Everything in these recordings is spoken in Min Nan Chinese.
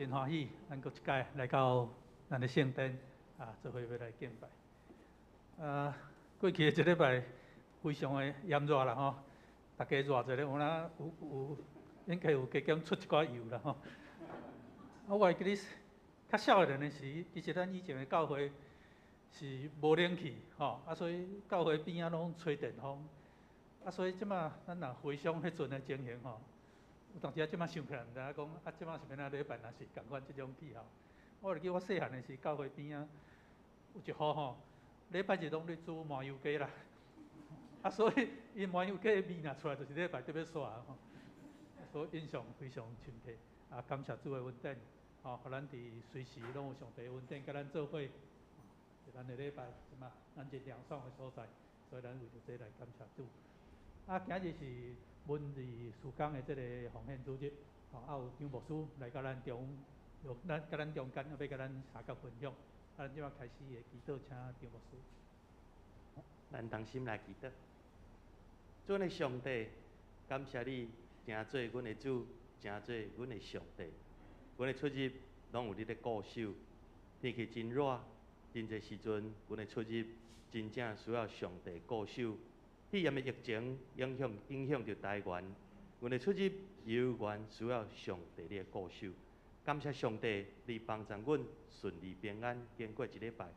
真歡喜，咱閣一擺來到咱的聖殿啊，做伙欲來敬拜。啊，過去的一禮拜非常的炎熱啦吼，逐家熱一下，有哪有有應該有加減出一寡油啦吼。啊，我會記得較少年的時，其實咱以前的教會是無冷氣吼，啊，所以教會邊仔攏吹電風。啊，所以這馬咱若回想彼陣的情形吼，有當時啊，這馬想起來，毋知影講啊，這馬是欲按怎禮拜，若是仝款這種氣候。我會記我細漢的時，教會邊仔有一戶吼，禮拜日攏咧煮麻油雞啦。啊，所以伊麻油雞的味若出來，就是禮拜特別煞吼。所以印象非常深刻。啊，感謝主的恩典，吼，予咱佇隨時攏有上帝的恩典，佮咱做伙。佇咱的禮拜，這馬咱真涼爽的所在，所以咱為著這來感謝主。啊，今日是文字事工的這个奉獻主日，吼，啊有張牧師來佮咱中，有咱佮咱中間，欲佮咱相共分享。啊，咱這馬開始的祈禱，請張牧師。咱同心來祈禱。主阮的上帝，感謝你，成做阮的主，成做阮的上帝。阮的出入攏有你咧顧守。天氣真熱，真濟時陣，阮的出入真正需要上帝顧守。肺炎的疫情影響著台灣，阮的出入猶原需要上帝你的顧守。感謝上帝，你幫助阮順利平安經過一禮拜。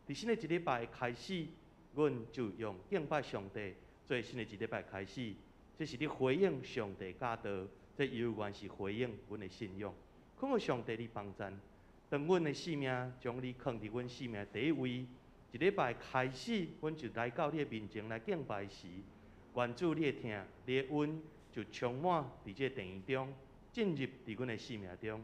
佇新的一禮拜開始，阮就用敬拜上帝做新的一禮拜開始。這是你回應上帝教導，這猶原是回應阮的信仰。懇求上帝你幫贊，當阮的性命將你囥佇阮性命第一位。一禮拜開始，阮就來到你的面前來敬拜時，願主你的疼，你的恩就充滿佇這個殿宇中，進入佇阮的生命中。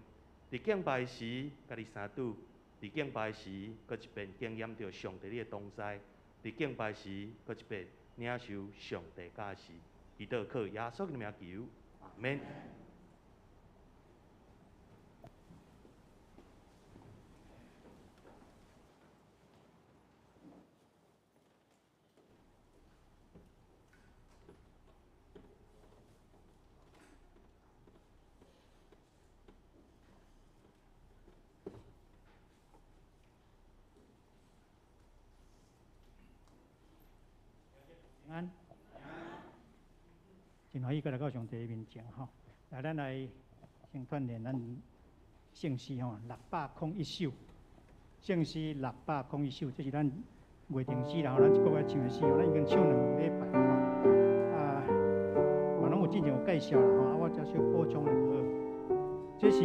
佇敬拜時，佮你相拄；佇敬拜時，閣一遍經驗著上帝你的同在；佇敬拜時，閣一遍領受上帝教示。祈禱靠耶穌的名求，阿們。平安，真歡喜閣來到上帝面前吼，來，咱來先鍛鍊咱聖詩吼，601首，聖詩六百空一首，這是咱袂定詩啦吼，咱一個月唱的詩，咱已經唱兩禮拜吼，啊，嘛攏有之前有介紹啦吼，啊，我只小補充就好。這是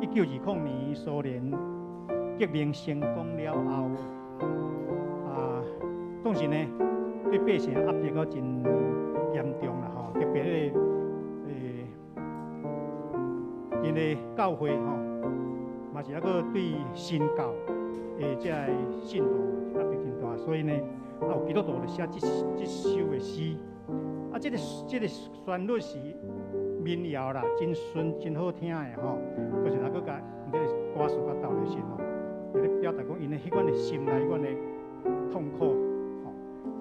1920年蘇聯革命成功了後，啊，當時呢對百姓壓迫閣真嚴重啦吼，特別彼個𪜶的教會吼，嘛是抑閣對新教的這个信徒壓迫真大，所以呢，啊有基督徒就寫這首的詩，啊，這个旋律是民謠啦，真順真好聽的吼，閣是若閣共這个歌詞共鬥落去吼，就咧表達講𪜶的彼款的心內彼款的痛苦吼，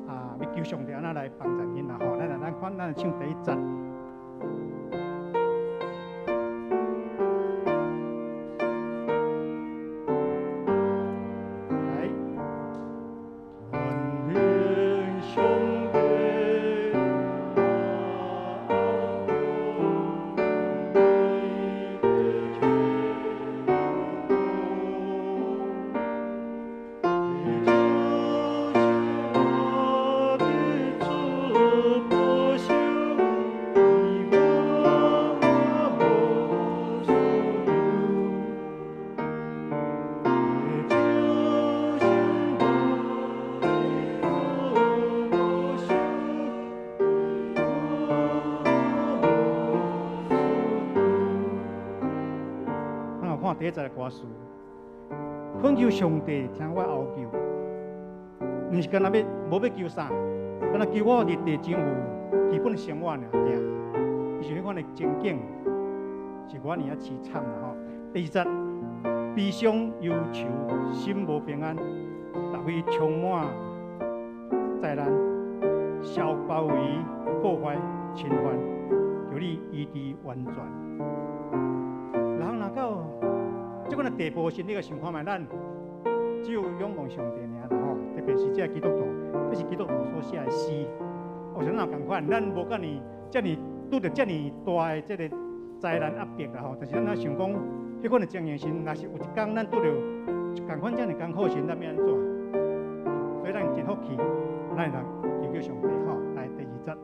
啊，欲求上帝按怎來幫助𪜶啦吼，咱來咱看咱來唱第一節。來。願上帝咱有看第一節的歌詞，懇求上帝聽我哀求，毋是干焦欲無欲求啥，干焦求我日日真有基本生活爾爾，伊是彼款的情景，是我爾仔淒慘啦吼。第二節，悲傷憂愁，心無平安，逐位充滿災難，受包圍破壞侵犯，求你醫治完全。人若到這款的地步時，你閣想看覓，咱只有仰望上帝爾啦吼。特別是這個基督徒，這是基督徒所寫的詩。有啥人仝款？咱無遮爾遮爾拄著遮爾大的這个災難壓迫啦吼。但是咱若想講，彼款的情形時，若是有一工咱拄著仝款遮爾艱苦時，咱欲按怎？所以咱真福氣，咱會當求叫上帝吼。來第二節。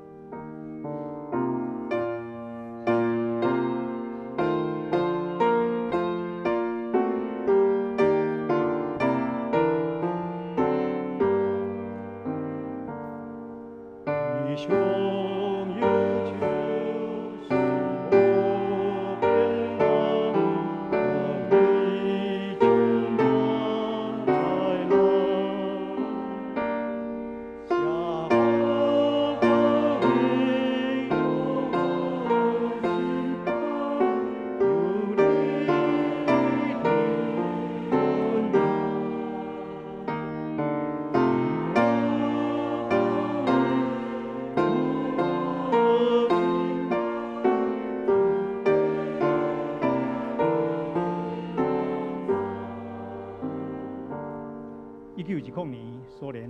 1920年，蘇聯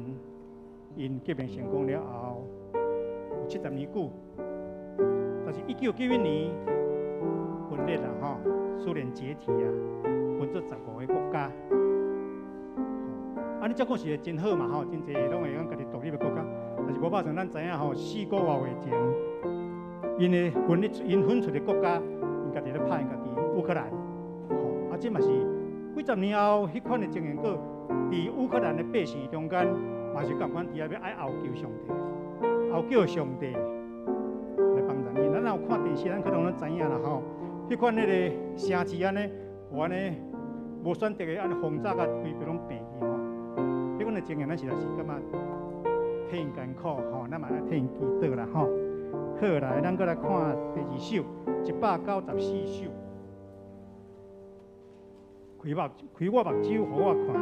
𪜶革命成功了後，有70年久。但是1991年分裂啦吼，蘇聯解體啊，分做15個國家。按呢這講是真好嘛吼，真濟攏會當家己獨立的國家。但是無打算咱知影吼，四個外月前，𪜶的分裂，𪜶分出的國家，𪜶家己咧拍𪜶家己烏克蘭。吼，啊，這嘛是幾十年後，彼款的情形，閣佇烏克蘭的百姓中間，嘛是仝款佇遐欲愛哀求上帝，哀叫上帝來幫助𪜶。咱若有看電視，咱可能攏知影啦吼。彼款彼個城市按呢，有按呢無選擇的按呢轟炸甲規邊攏病去吼。彼款的情形，咱實在是感覺替𪜶艱苦吼，咱嘛愛替𪜶祈禱啦吼。好，來，咱閣來看第二首，194首。開目，開我目睭，予我看見。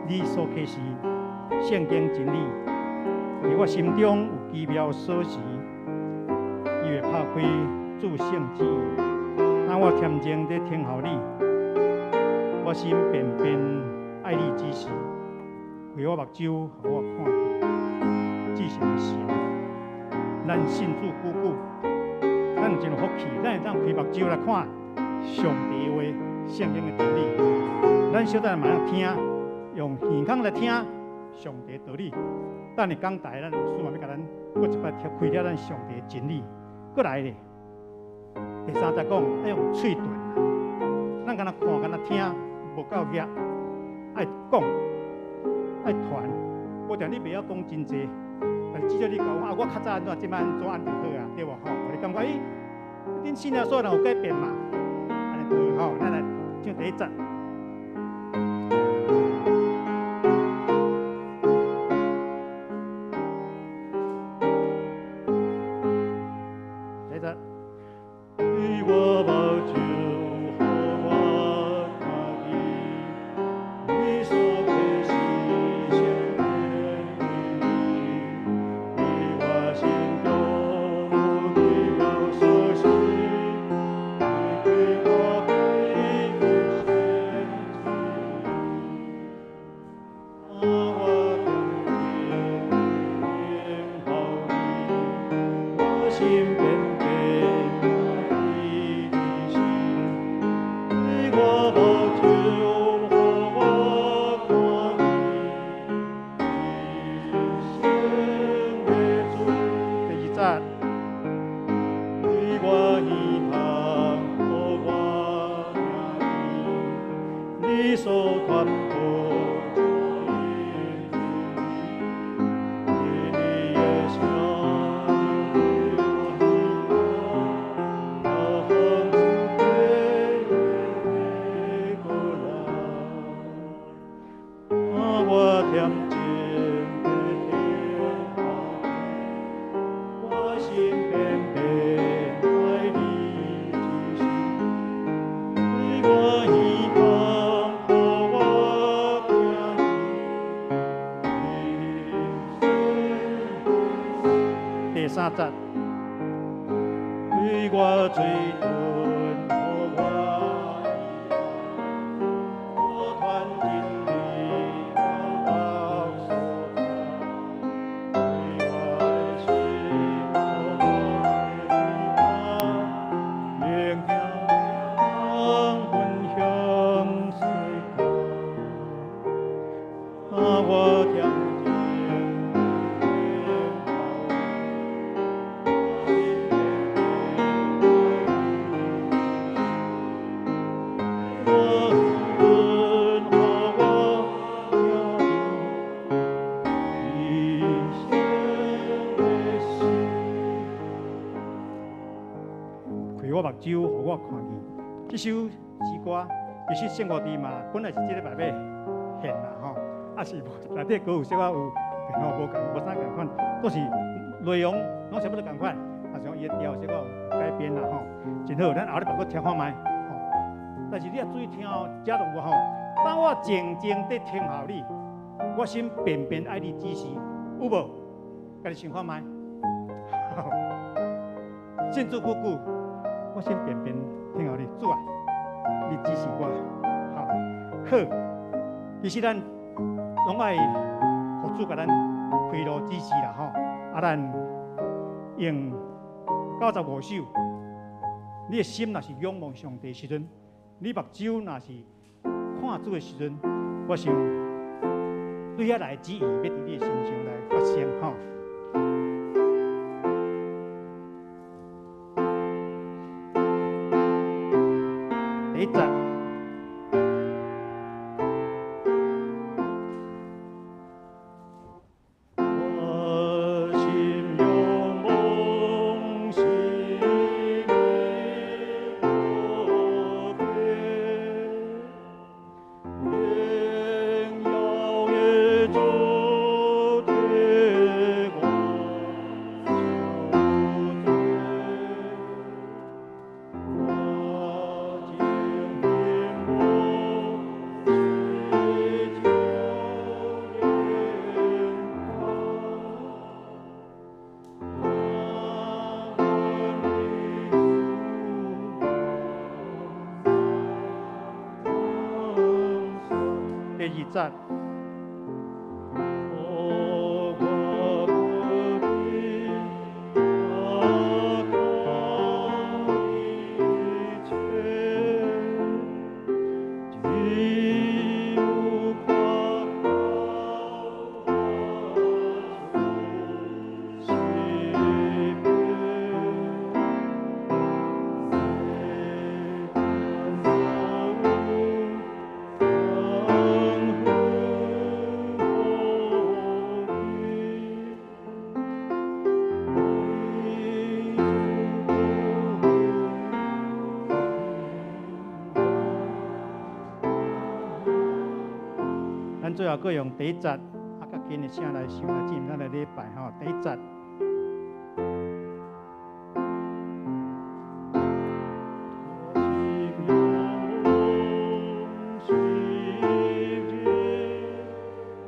你所啟示聖經真理，佇我心中有奇妙鎖匙，伊會拍開至聖旨意。當我恬靜佇聽候你，我心便便愛你之時，開我目睭，予我看見至聖的神。咱信主久久，咱真有福氣，咱會當開目睭來看上帝的話、聖經的真理。咱小等嘛會聽，用耳孔來聽上帝道理。等下講台，咱牧師嘛欲共咱閣一擺開了咱上帝的真理。閣來咧，第三節講愛用喙唇，咱干焦看、干焦聽，無夠額，愛講、愛傳。無定你袂曉講真濟，但是至少你講啊，我較早按怎，這擺按怎按就好啊，對無吼？你感覺咦，恁信耶穌人有改變嘛？按呢對吼，咱來唱第一節。第一節。開我目睭，予我看見，你所啟示聖經真理，佇我心中有奇妙鎖匙，伊開我開至聖旨意，當我恬靜聽候你，我心便便愛你之時，開我目睭，予我看見，至聖的主。第二節。開我耳孔，予我聽見，你所傳播這真理，你的聲音對我耳孔，若風吹過來，當我恬靜地聽候你，我心便便愛你之時，開我耳孔，予我聽見，第三節。開我喙唇，予我我目睭，予我看見。這首詩歌其實聖樂隊嘛，本來是這禮拜欲獻啦吼，啊是無內底閣有小可有變化無仝，無啥仝款，都是內容攏差不多仝款，但是講伊的調小可有改變啦吼，真好，咱後禮拜閣聽看覓吼。但是你若注意聽哦，遮就有吼，當我靜靜佇聽候你，我心便便愛你指示，有無？家己想看覓？信主久久，我心便便聽候你，主啊，你指示我，好，好。其實咱攏愛予主共咱開路指示啦，吼。啊，咱用95首，你的心若是仰望上帝的時陣，你目睭若是看主的時陣，我想對遐來的旨意欲佇你的身上來發生，吼。第一節。我心仰望，心靈可貴，榮耀的主替我贖罪，我情願無祈求憐第二節。我不必怕一切，只有誇靠主西边，咱最後閣用第一節，啊，較緊的聲來唱來進入咱的禮拜吼。第一節。我心仰望，心靈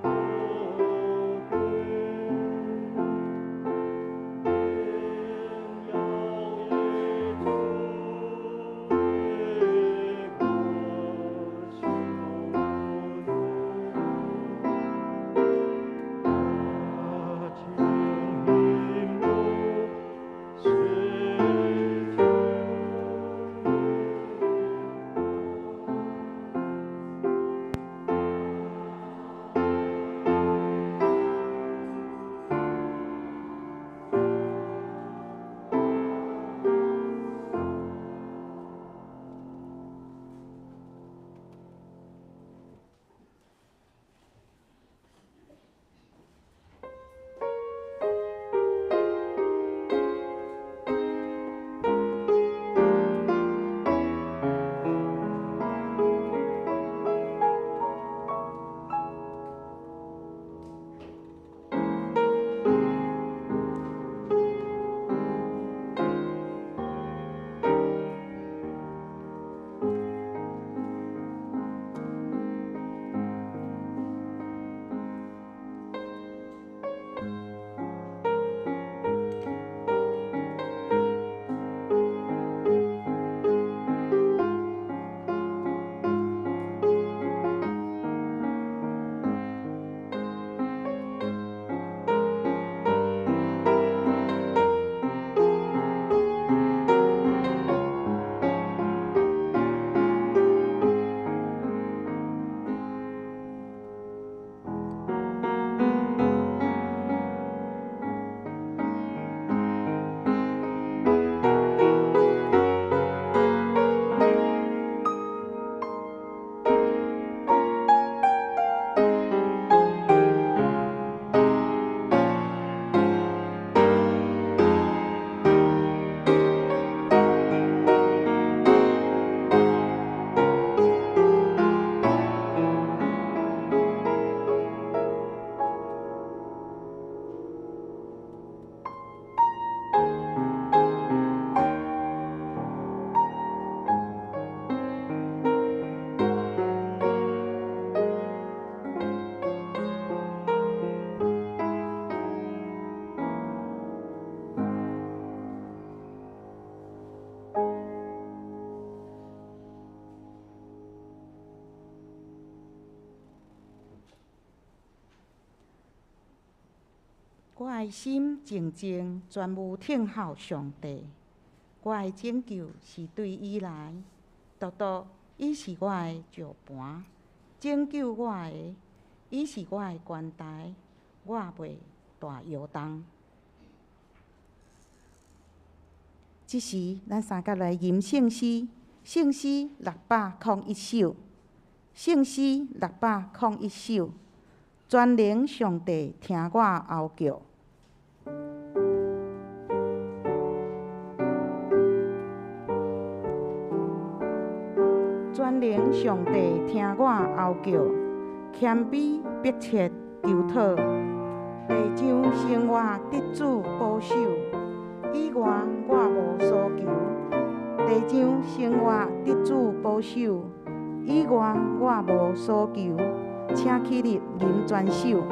可貴，榮耀的主替我贖罪，我情我的心靜靜，專務等候上帝。我的拯救是對伊來，獨獨伊是我的石磐，拯救我的，伊是我的關台，我袂大搖動。這時，咱三甲來吟聖詩，聖詩601首，聖詩601首，全能上帝聽我哀叫。全能上帝聽我哀叫，謙卑迫切求討，地上生活得主保守，以外我無所求。地上生活得主保守，以外我無所求。請起立吟全首。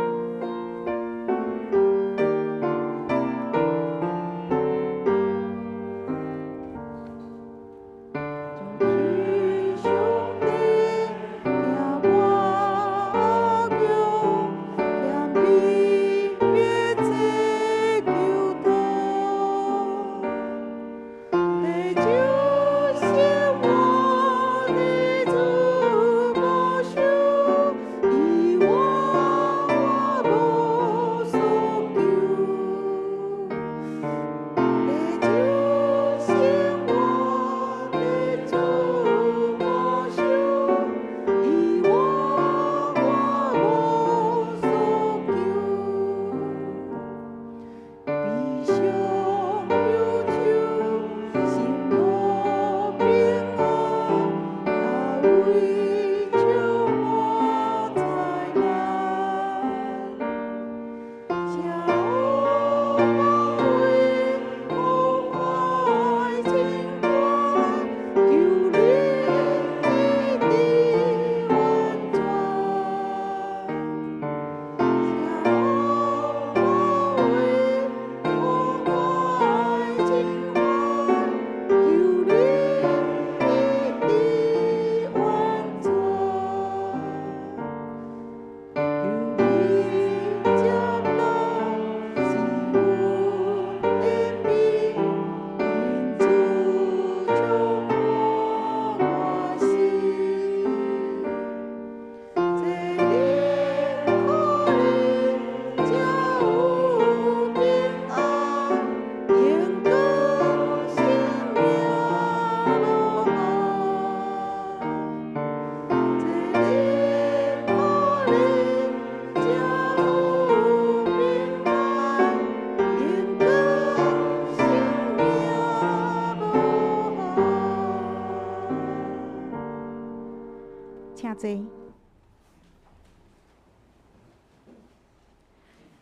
請坐。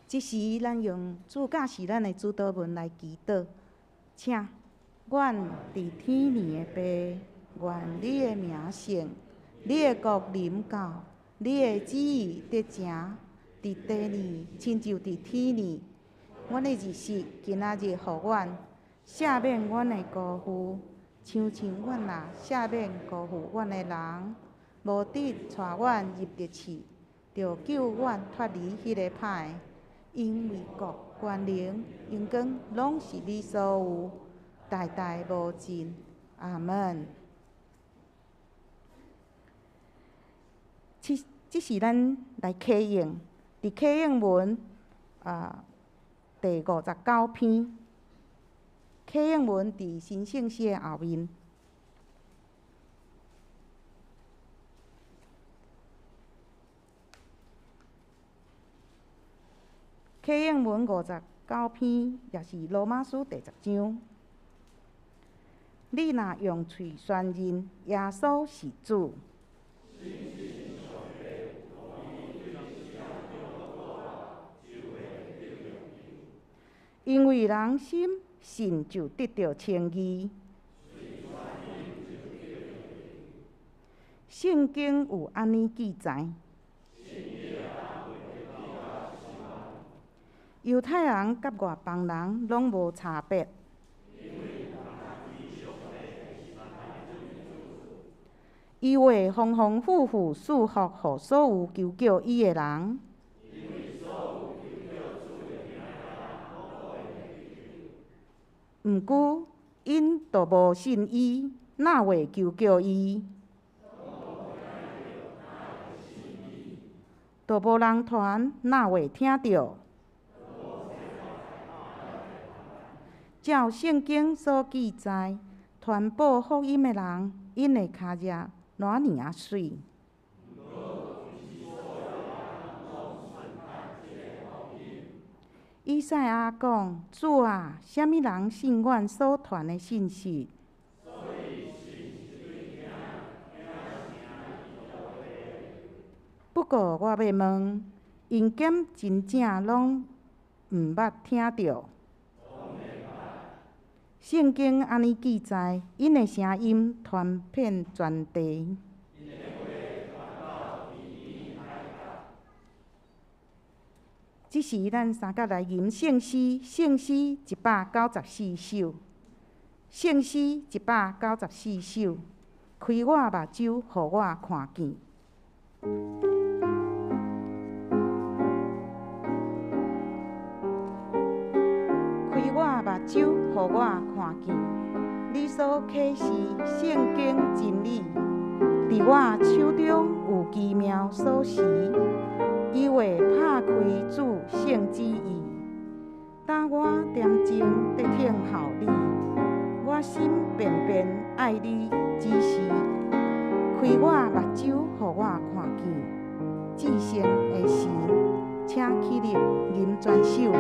這時，咱用主教示咱的主禱文來祈禱，請阮佇天裡的父，願你的名聖，你的國臨到，你的旨意得成，佇地裡親像佇天裡。阮的日食今仔日予阮，赦免阮的辜負，親像阮也赦免辜負阮的人。無得帶阮入敵試，著救阮脫離彼個歹的，因為國、權能、榮光，攏是你所有，代代無盡。阿門。這是咱來啟應，佇啟應文第59篇，啟應文佇新聖詩的後面。啟應文59篇，也是羅馬書第10章。你若用喙宣認耶穌是主，因為人心信就得著稱義。聖經有按呢記載。猶太人佮外邦人攏無差別。伊會豐豐富富賜福予所有求叫伊的人。毋過𪜶都無信伊，哪會求告伊？都無人傳，哪會聽著？照聖經所記載，傳布福音的人，𪜶的跤跡偌爾仔媠。以賽亞講：主啊，啥物人信阮所傳的信息？不過我欲問，𪜶敢真正攏毋捌聽著？聖經按呢記載，𪜶的聲音傳遍全地。這時，咱三角來吟聖詩，聖詩194首，聖詩194首，開我目睭，予我看見。開我目睭，予我看見，你所啟示聖經真理，佇我手中有奇妙鎖匙，伊會拍開主聖旨意。當我恬靜佇等候你，我心便便愛你之時，開我目睭，予我看見，至聖的神，請起立吟全首。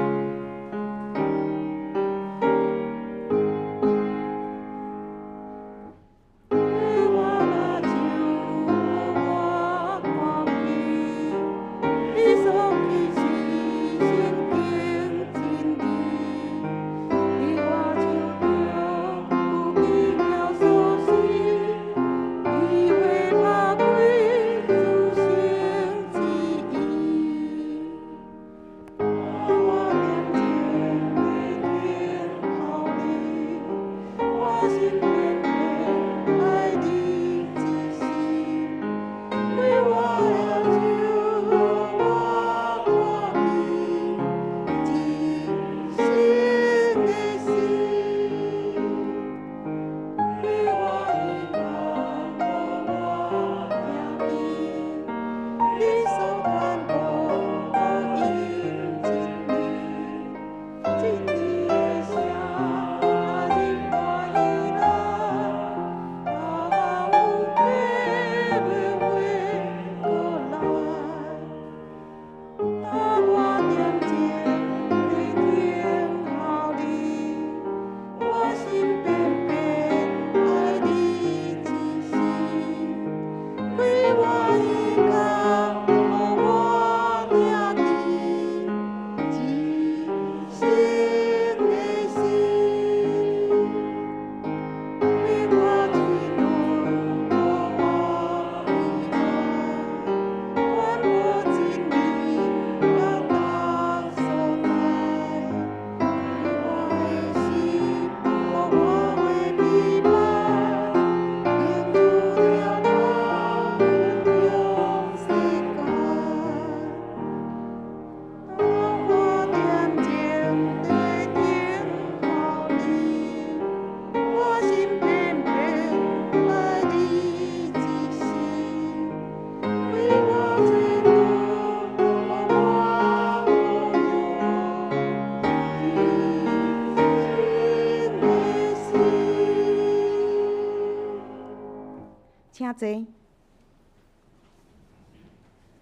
請坐。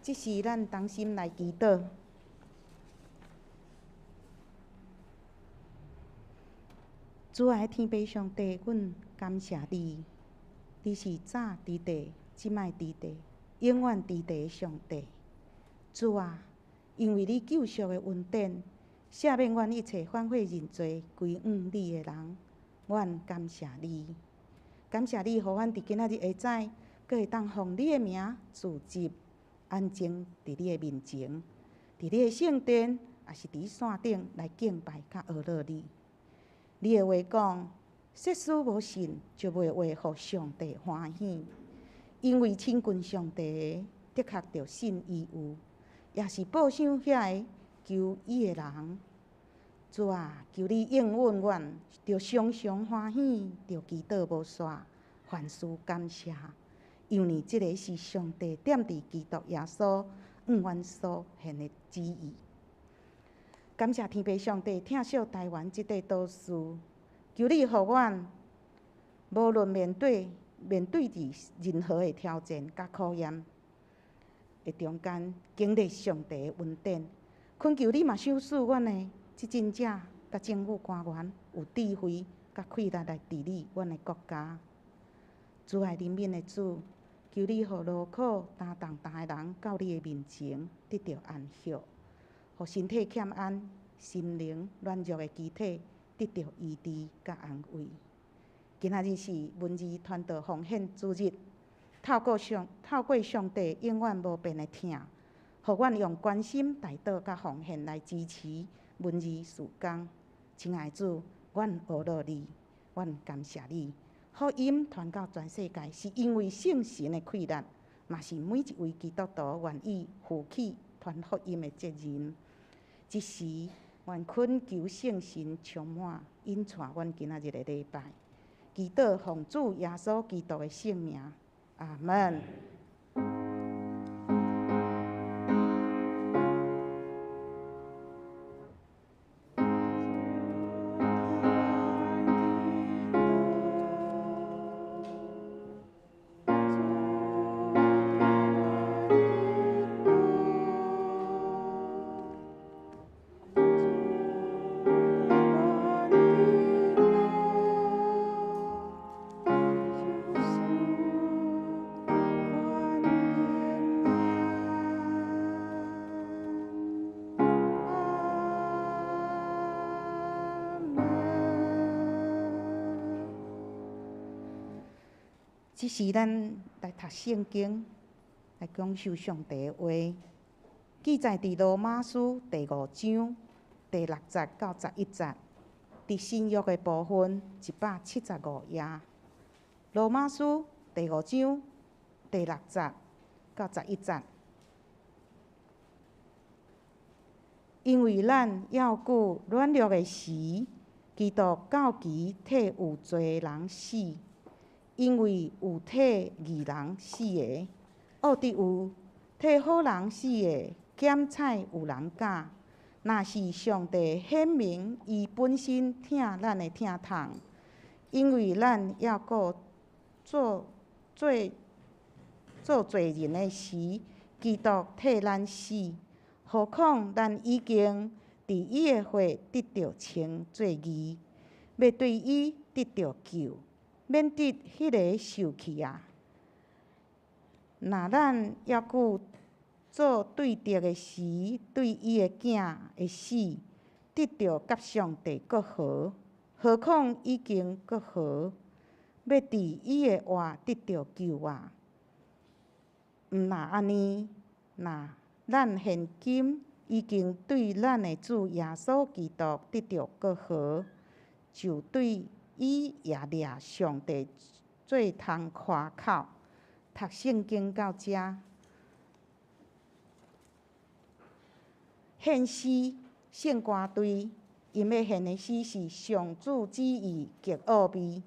這時，咱同心來祈禱。主愛的天父上帝，阮感謝你，你是早佇地，這擺佇地，永遠佇地的上帝。主啊，因為你救贖的恩典，赦免阮一切反悔認罪歸向你的人，阮感謝你。感謝你，予阮佇今仔日下早，閣會當奉你的名聚集，安靜佇你的面前，佇你的聖殿，抑是佇山頂來敬拜佮學樂你。你的話講，設使無信，就袂會予上帝歡喜，因為親近上帝的，的確著信伊有，也是報賞遐个求伊的人。主啊，求你應允阮，著常常歡喜，著祈禱無煞，凡事感謝，因為這个是上帝踮佇基督耶穌向阮所顯的旨意。感謝天父上帝疼惜台灣這塊島嶼，求你予阮無論面對佇任何的挑戰佮考驗的中間，經歷上帝的恩典。懇求你嘛賞賜阮的執政者佮政府官員有智慧佮氣力來治理阮的國家。慈愛憐憫的主，求你予勞苦擔重擔的人到你的面前得著安息，予身體欠安、心靈軟弱的肢體得著醫治佮安慰。今仔日是文字傳道奉獻主日，透過上帝永遠無變的疼，予阮用關心、代禱佮奉獻來支持文字事工。親愛的主，阮阿樂你，阮感謝你。福音傳到全世界，是因為聖神的氣力，嘛是每一位基督徒願意負起傳福音的責任。這時，願懇求聖神充滿，引帶阮今仔日的禮拜。祈禱奉主耶穌基督的聖名，阿門。這時，咱來讀聖經，來享受上帝的話。記載佇羅馬書第五章第六節到11節，佇新約的部分175頁。羅馬書第五章第六節到十一節，因為咱猶閣軟弱的時，基督到期替有罪的人死。因為有替義人死的，惡得有替好人死的，減彩有人敢。若是上帝顯明伊本身疼咱的疼痛，因為咱猶閣做罪人的時，基督替咱死，何況咱已經佇伊的血得著稱做義，欲對伊得著救，免得彼个受氣啊！若咱猶閣做對敵的時，對伊的囝的死，得著佮上帝割和，何況已經割和，欲佇伊的活得著救啊！毋若按呢，若咱現今已經對咱的主耶穌基督得著割和，就對伊也掠上帝做通誇口。讀聖經到遮，獻詩聖歌隊，𪜶欲獻的詩是上主旨意極奧秘。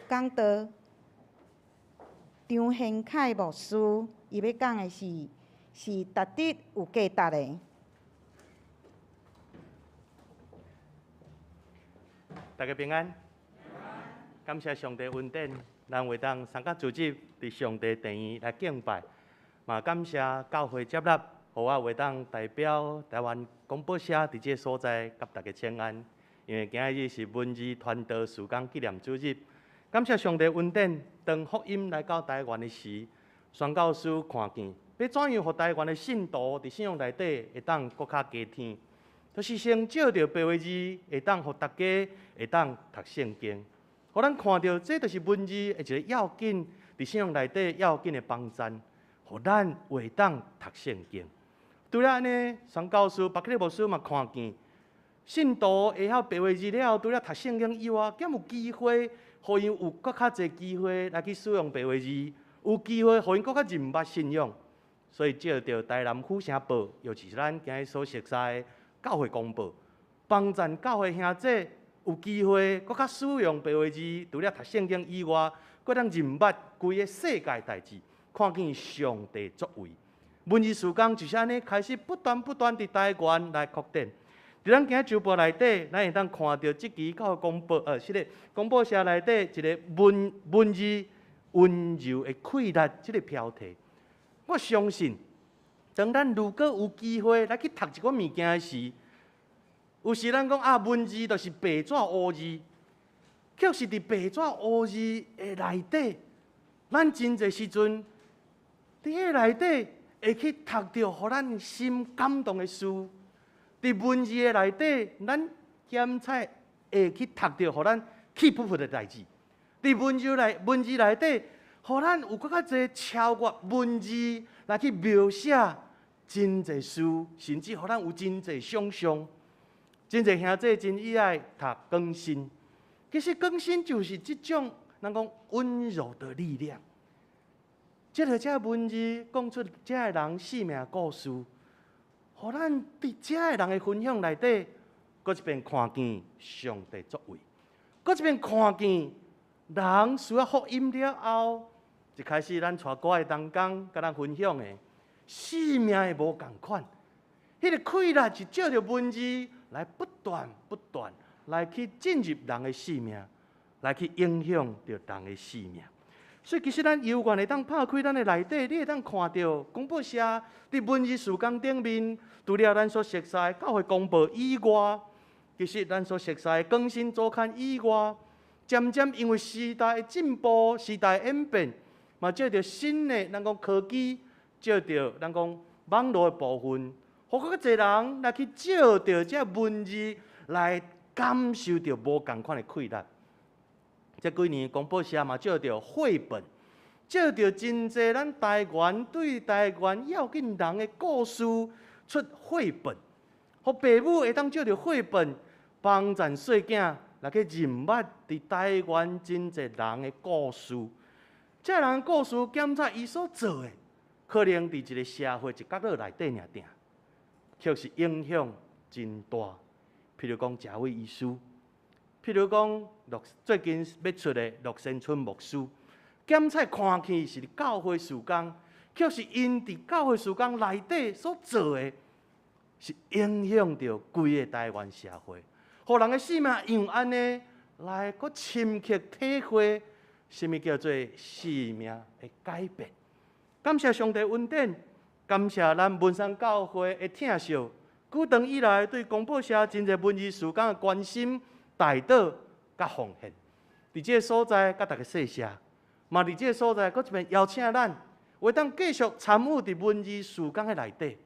講道張賢凱牧師，伊欲講的是是值得有價值的。大家平安，感謝上帝恩典，咱會當參加組織佇上帝殿院來敬拜，嘛感謝教會接納，予我會當代表台灣廣播社佇這个所在佮大家請安。因為今日是文字傳道事工紀念主日，感謝上帝恩典，當福音來到台灣的時，宣教師看見，欲怎樣予台灣的信徒佇信仰內底會當閣較加添。就是先借著白話字，會當予大家會當讀聖經，予咱看著這就是文字的一个要緊，佇信仰內底要緊的幫贊，予咱會當讀聖經。除了按呢，宣教師巴克利牧師嘛看見，信徒會曉白話字了後，除了讀聖經以外，敢有機會，予𪜶有閣較濟機會來去使用白話字，有機會予𪜶閣較認捌信仰。所以借著台南府城報，尤其是咱今日所熟悉的教會公報，幫贊教會兄弟有機會閣較使用白話字，除了讀聖經以外，閣當認捌規个世界代誌，看見上帝作為。文字事工就是按呢開始不斷不斷佇台灣來擴展。佇咱今日周報內底，咱會當看著這期教會公報，是咧廣播社內底一个文文字溫柔的氣力這个標題。我相信，當咱如果有機會來去讀一寡物件的時，有時咱講啊，文字就是白紙烏字，卻是佇白紙烏字的內底，咱真濟時陣佇彼內底會去讀著，予咱心感動的事。佇文字的內底，咱檢採會去讀著，予咱氣噗噗的代誌。佇文字內底，予咱有閣較濟超越文字來去描寫真濟事，甚至予咱有真濟想像。真濟兄弟真喜愛讀更新，其實更新就是這種咱講溫柔的力量。這个這文字講出這个人生命故事，予咱佇這个人的分享內底，閣一遍看見上帝作為，閣一遍看見人需要福音了後，一開始咱帶歌的同工佮咱分享的，生命的無仝款，彼个氣力是借著文字來不斷不斷來去進入人的生命，來去影響著人的生命。所以其實咱猶原會當拍開咱的內底，你會當看著廣播社佇文字事工頂面，除了咱所熟悉的教會公報以外，其實咱所熟悉的更新周刊以外，漸漸因為時代的進步、時代演變，嘛借著新的咱講科技，借著咱講網路的部分，予閣較濟人來去借著這文字來感受著無仝款的氣力。這幾年廣播社嘛借著繪本，借著真濟咱台灣對台灣要緊人的故事出繪本，予爸母會當借著繪本幫贊細囝來去認捌佇台灣真濟人的故事。這人故事檢查伊所做的，可能佇一个社會一角落內底爾爾，卻是影響真大。譬如講，賈偉醫師。譬如講，最近欲出的樂山村牧師，檢採看去是佇教會事工，卻是𪜶佇教會事工內底所做的，是影響著規个台灣社會，予人的生命因為按呢來閣深刻體會，啥物叫做生命的改變。感謝上帝恩典，感謝咱文山教會的疼惜，久長以來對廣播社真濟文字事工的關心、代禱佮奉獻，佇這个所在佮大家說謝，嘛佇這个所在閣一遍邀請咱，會當繼續參與佇文字事工的內底。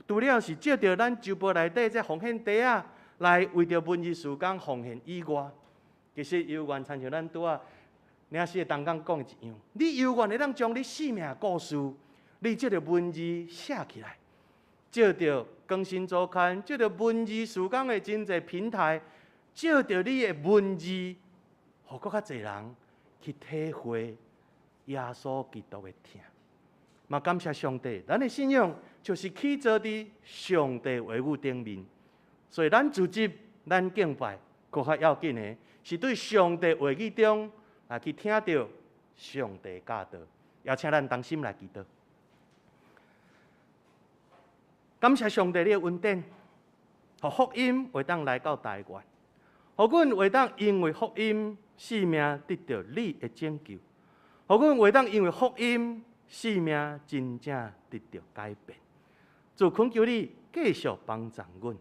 除了是借著咱周報內底這奉獻袋仔來為著文字事工奉獻以外，其實猶原親像咱拄仔領詩的同工講的一樣，你猶原會當將你生命故事，你這个文字寫起來，借著更新周刊，借著文字事工的真濟平台。借著你的文字，予閣較濟人去體會耶穌基督的疼。嘛感謝上帝，咱的信仰就是起坐佇上帝話語頂面，所以咱組織、咱敬拜，閣較要緊的是對上帝話語中來去聽著上帝教導。邀請咱同心來祈禱。感謝上帝你的恩典，予福音會當來到台灣，予阮會當因為福音性命得著你的拯救，予阮會當因為福音性命真正得著改變。主懇求你繼續幫助阮，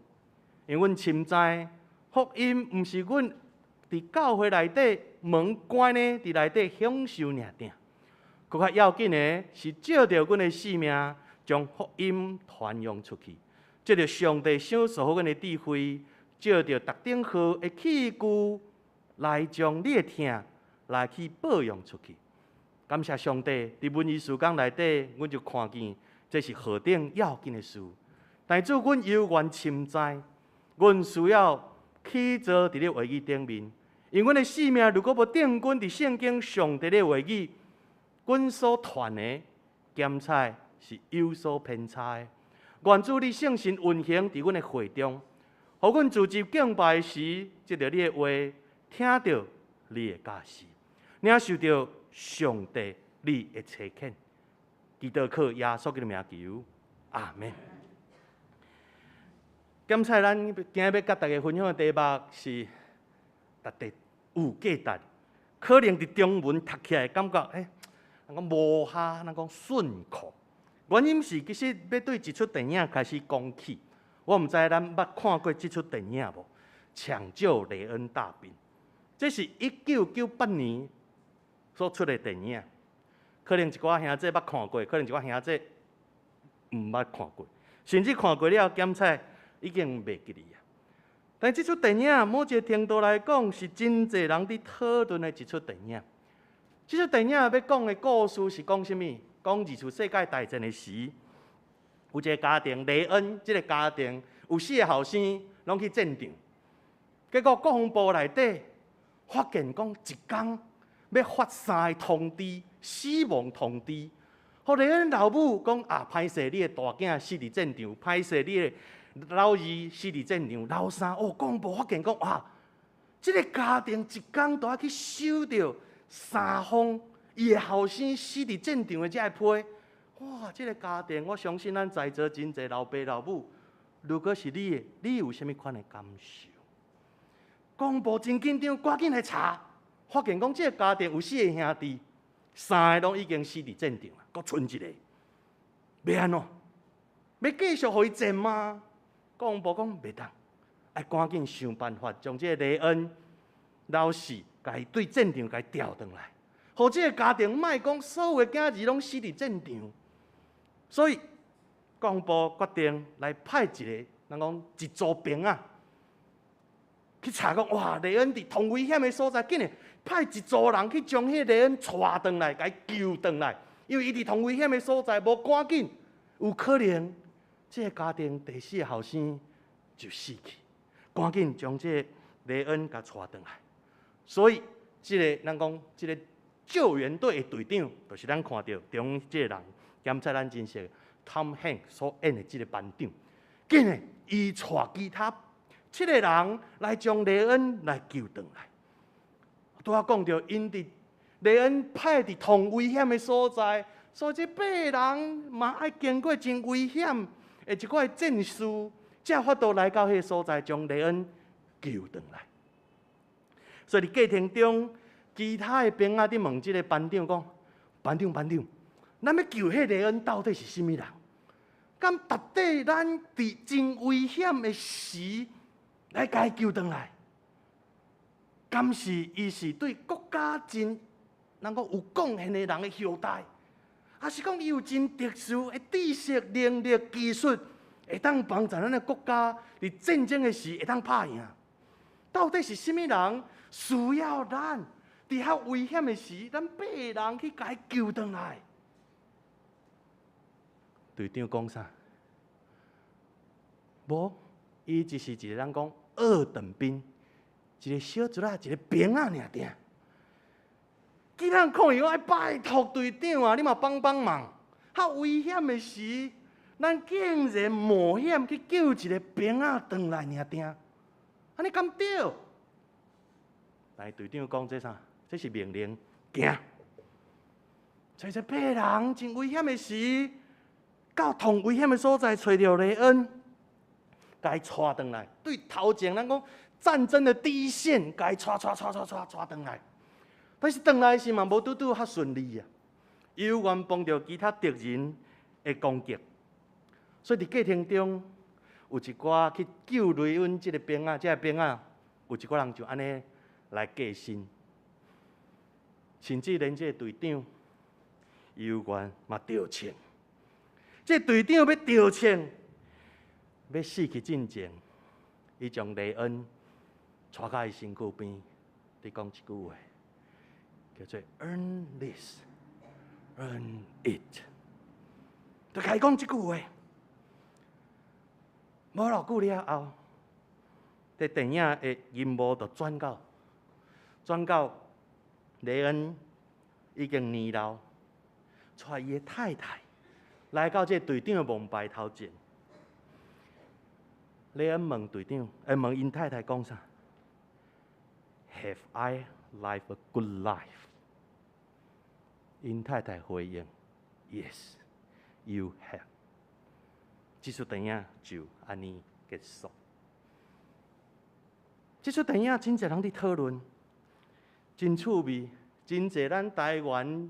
因為阮深知福音毋是阮佇教會內底門關呢，佇內底享受爾爾，閣較要緊的是藉著阮的性命，將福音傳揚出去，藉著上帝賞賜予阮的智慧，藉著特定號的器具來將你的疼來去報揚出去。感謝上帝，佇文藝事工內底，阮就看見這是何等要緊的事。但主，阮猶原深知，阮需要起坐佇你話語頂面，因為阮的性命如果無定根佇聖經上帝的話語，阮所傳的檢採是有所偏差的。願主你聖神運行佇阮的會中，予阮聚集敬拜時，藉著你的話，聽著你的教示，領受著上帝你的差遣。祈禱靠耶穌基督名求，阿門。檢採咱今日欲佮大家分享的題目是特別有價值，可能佇中文讀起來感覺，人講無哈，人講順口。原因是其實欲對一齣電影開始講起，我毋知咱捌看過這齣電影無？搶救雷恩大兵，這是1998年所出的電影，可能一寡兄弟捌看過，可能一寡兄弟毋捌看過，甚至看過了檢採已經袂記得啊。但這齣電影某一個程度來講，是真濟人佇討論的一齣電影。這齣電影欲講的故事是講啥物？講二次世界大戰的時，有一個家庭雷恩，這個家庭有四个後生攏去戰場，結果國防部內底發現講一工欲發三个通知，死亡通知，予雷恩老母講啊，歹勢你的大囝死佇戰場，歹勢你的老二死佇戰場，老三哦，國防部發現講哇，這个家庭一工都愛去收著三封伊的後生死佇戰場的這个批，哇！這个家庭，我相信咱在座真濟老爸老母，如果是你的，你有啥物款的感受？國防部真緊張，趕緊來查，發現講這个家庭有四个兄弟，三个攏已經死佇戰場啊，閣賰一个，欲按怎？欲繼續予伊戰嗎？國防部講袂當，愛趕緊想辦法將這个雷恩老四，共伊對戰場共伊調轉來。予這个家庭莫講所有的囝兒攏死佇戰場，所以國防部決定來派一個，人講一組兵仔去查講，哇，雷恩佇上危險的所在，竟然派一組人去將彼个雷恩帶轉來，共伊救轉來，因為伊佇上危險的所在，無趕緊，有可能這个家庭第四个後生就死去，趕緊將這个雷恩共帶轉來，所以這個人講這个救援隊的隊長，就是咱看著中這個人，檢採咱真熟，Tom Hanks 所演的這個班長，竟然伊帶其他七個人來將雷恩來救轉來。拄仔講著，𪜶佇雷恩派佇上危險的所在，所以這八个人嘛愛經過真危險的一寡戰事，才有法度來到彼个所在，將雷恩救轉來。所以佇過程中，其他的兵仔佇問這个班長講：班長，班長，咱欲救彼雷恩到底是啥物人？敢值得咱佇真危險的時來共伊救轉來？敢是伊是對國家真人講有貢獻的人的後代，抑是講伊有真特殊的知識、能力、技術，會當幫助咱的國家佇戰爭的時會當拍贏？到底是啥物人需要咱？佇較危險的時，咱八个人去共伊救轉來。隊長講啥？無，伊只是一个人講二等兵，一个小卒仔，一个兵仔爾爾。其他人看伊講，哎，拜託隊長啊，你嘛幫幫忙。較危險的時，咱竟然冒險去救一个兵仔轉來爾爾，按呢敢對？來，隊長講這啥？這是命令，行。揣這八人真危險的時，到同危險的所在，揣著雷恩，共伊帶轉來。對頭前咱講戰爭的第一線，共伊帶帶帶帶帶帶轉來。但是轉來時嘛，無拄拄較順利啊，猶原碰著其他敵人的攻擊，所以佇過程中有一寡去救雷恩這個兵仔，這個兵仔有一寡人就按呢來過身，甚至連這個隊長猶原嘛著槍。這個隊長欲著槍，欲死去進前，伊將雷恩帶到伊身軀邊，佇講一句話，叫做 “Earn this, earn it”，就共伊講這句話。無偌久了後，這電影的銀幕就轉到雷恩已經年老，帶伊的太太來到這個隊長的墓牌頭前。雷恩問隊長，問𪜶太太講啥？Have I lived a good life？𪜶太太回應：Yes, you have。這齣電影就按呢結束。這齣電影真濟人佇討論，真趣味，真濟咱台灣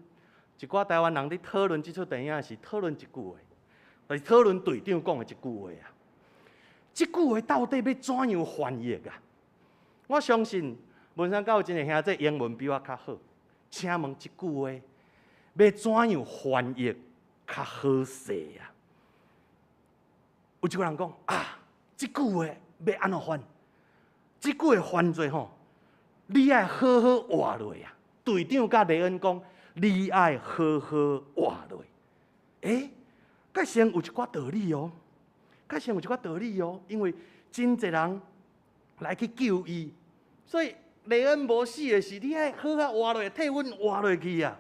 一寡台灣人佇討論這齣電影是討論一句話，就是討論隊長講的這句話啊。這句話到底欲怎樣翻譯啊？我相信文山教有真濟兄弟英文比我較好，請問這句話欲怎樣翻譯較好勢啊？有一個人講啊，這句話欲按怎翻？這句話翻做吼，你愛好好活落啊！隊長佮雷恩講，你愛好好活落。欸，蓋先有一寡道理哦，蓋先有一寡道理哦，因為真濟人來去救伊，所以雷恩無死的是，你愛好好活落，替阮活落去啊！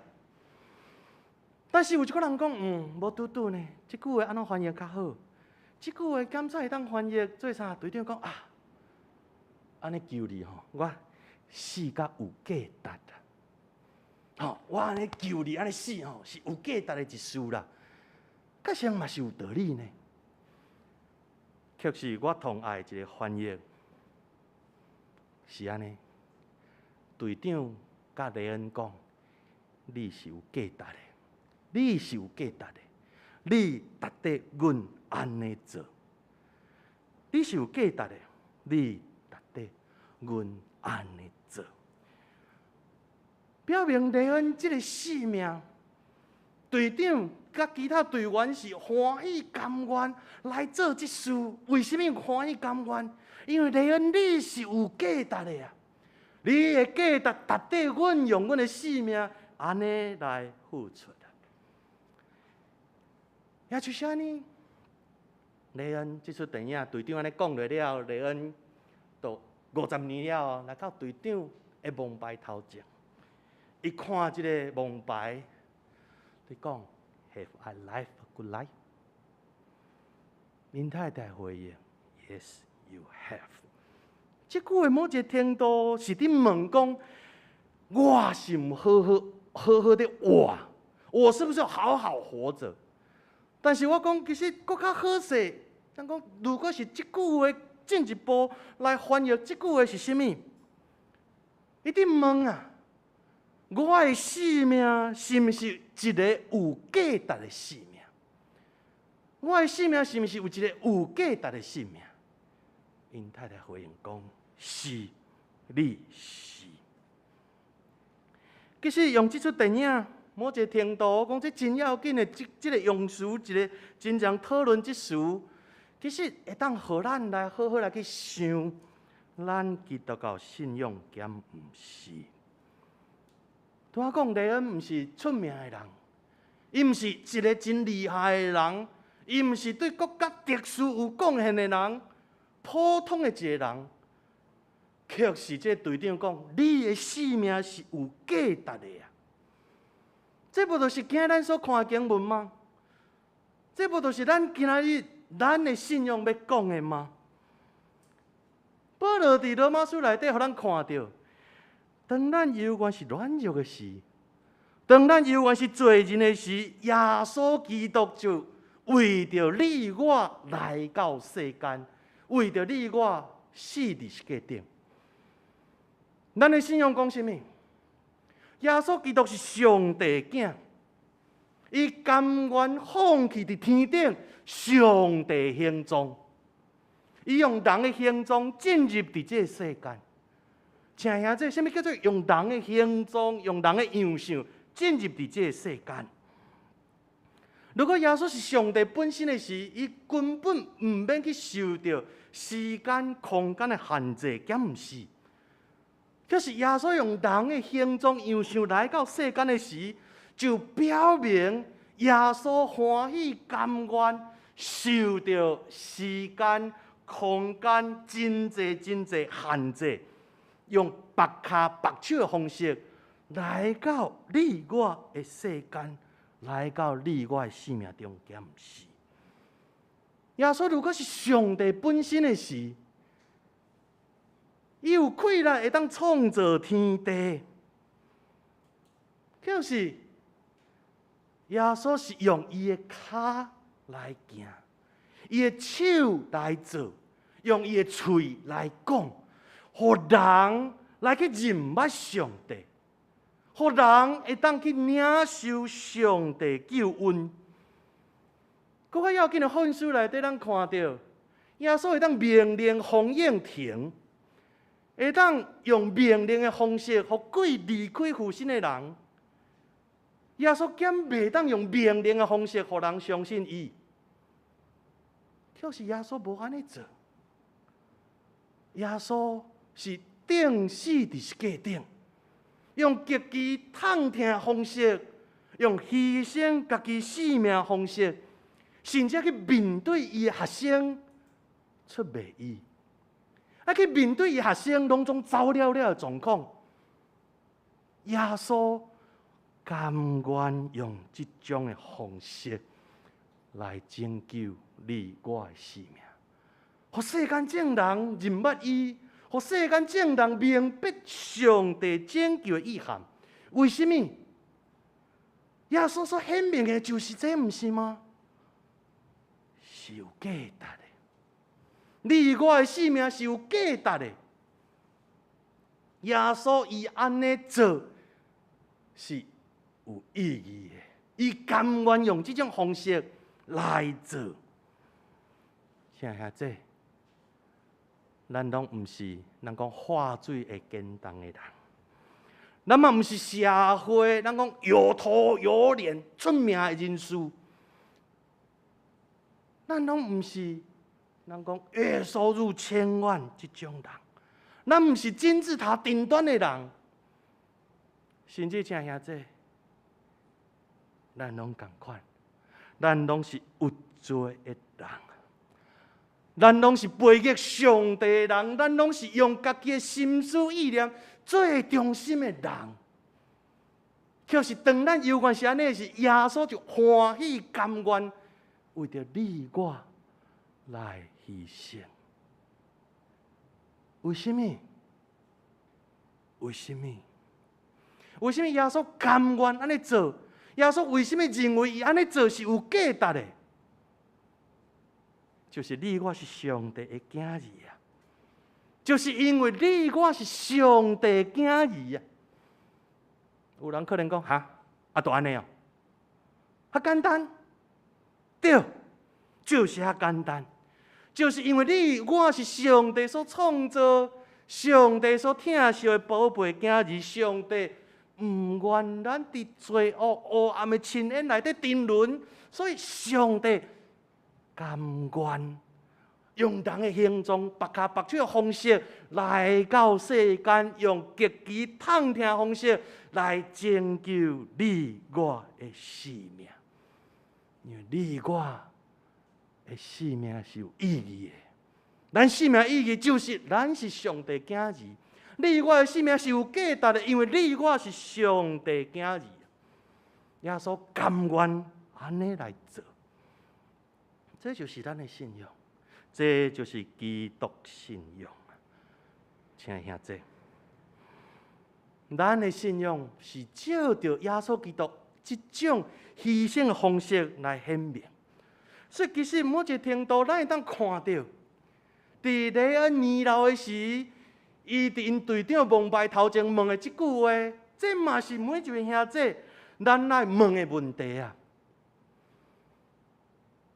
但是有一寡人講，無拄拄呢，這句話按怎翻譯較好？這句話敢才會當翻譯做啥？隊長講啊，按呢救你吼，我死甲有價值啊！吼，我按呢救你，按呢死吼，是有價值的一事啦。確實嘛是有道理呢。卻是我同愛一個翻譯是按呢，隊長佮雷恩講，你是有價值的，你是有價值的，你值得阮按呢做，你是有價值的，你值得阮按呢做。表明雷恩這個性命，隊長佮其他隊員是歡喜甘願來做這事。為啥物歡喜甘願？因為雷恩你是有價值的啊！你的價值值得阮用阮的性命按呢來付出啊！也就是按呢，雷恩這齣電影隊長按呢講落了，雷恩就50年了後來到隊長的墓牌頭前，伊看這個墓牌，伊講：Have I lived a good life？𪜶太太回應：Yes, you have。這句話某一個程度是佇問講，我是毋好好好好的活，我是不是好好活著？但是我講其實閣較好勢，咱講如果是這句話進一步來翻譯，這句話是啥物？伊佇問啊，我的性命是毋是一個有價值的性命？我的性命是毋是有一個有價值的性命？𪜶太太回應講：是，你是。其實用這齣電影，某一個程度，我講這真要緊的，這個用詞，一個真正討論這詞，其實會當予咱來好好來去想，咱基督教信仰敢毋是？拄仔講雷恩毋是出名的人，伊毋是一個真厲害的人，伊毋是對國家特殊有貢獻的人，普通的一個人，卻是這隊長講，你的性命是有價值的啊！這無就是今日咱所看的經文嗎？這無就是咱今日咱的信仰欲講的嗎？保羅佇羅馬書內底，予咱看著，當咱猶原是軟弱的時，當咱猶原是罪人的時，耶穌基督就為著你我來到世間，為著你我死佇十架頂。咱的信仰講啥物？耶穌基督是上帝囝，伊甘願放棄佇天頂上帝形狀，伊用人的形狀進入佇這個世間。請兄弟，啥物叫做用人的形狀、用人的樣式進入佇這個世間？如果耶穌是上帝本身的時，伊根本毋免去受著時間、空間的限制，敢毋是？可是耶穌用人的形狀、樣式來到世間的時，就表明耶穌歡喜甘願受著時間、空間真濟真濟限制，用縛跤縛手的方式來到你我的世間，來到你我的生命中，敢毋是？耶穌如果是上帝本身的時，伊有氣力會當創造天地，可是耶穌是用伊的跤來行，伊的手來做，用伊的喙來講，予人來去認捌上帝，予人會當去領受上帝救恩。閣較要緊的福音書內底，咱看著耶穌會當命令風湧停，會當用命令的方式，予鬼離開附身的人。耶穌敢袂當用命令的方式，予人相信伊？可是耶穌無按呢做。耶穌是釘死佇十架頂，用極其痛疼的方式，用犧牲家己性命的方式，甚至去面對伊的學生出賣伊，啊去面對伊學生攏總走了了的狀況，耶穌甘願用這種的方式來拯救你我的性命，予世間眾人認捌伊，予世間眾人明白上帝拯救的意涵。為什麼？耶穌所顯明的就是這，毋是嗎？是有價值的。你我的性命是有價值的。耶穌伊按呢做是有意義的，伊甘願用這種方式來做。請兄弟，咱攏毋是咱講化水會簡單的人，咱嘛毋是社會，咱講有頭有臉出名的人士，咱攏毋是咱講月收入千萬這種人，咱毋是金字塔頂端的人，甚至請兄弟，咱攏仝款，咱攏是有罪的人，咱攏是背逆上帝的人，咱攏是用家己的心思意念做中心的人。可是當咱猶原是按呢時，耶穌就歡喜甘願為著你我來犧牲。為什麼？為什麼？為什麼耶穌甘願按呢做？耶穌為什麼認為伊按呢做是有價值的？就是你我是上帝的囝兒啊！就是因為你我是上帝的囝兒啊！有人可能講哈，啊，就按呢哦，較簡單，對，就是遐簡單，就是因為你我是上帝所創造、上帝所疼惜的寶貝囝兒，上帝毋願咱佇罪惡黑暗的深淵內底沉淪，所以上帝甘願用人的形狀、縛跤縛手的方式來到世間，用極其痛疼的方式來拯救你我的性命。因為你我的性命是有意義的，咱性命意義就是咱是上帝囝兒。你我的性命是有價值的，因為你我是上帝囝兒。耶穌甘願按呢來做，這就是咱的信仰，這就是基督信仰。親愛兄弟，咱的信仰是照著耶穌基督這種犧牲的方式來顯明。所以其實某一個程度，咱會當看著，佇雷恩年老的時，伊佇𪜶隊長蒙拜頭前問的這句話，這嘛是每一位兄弟咱愛問的問題啊！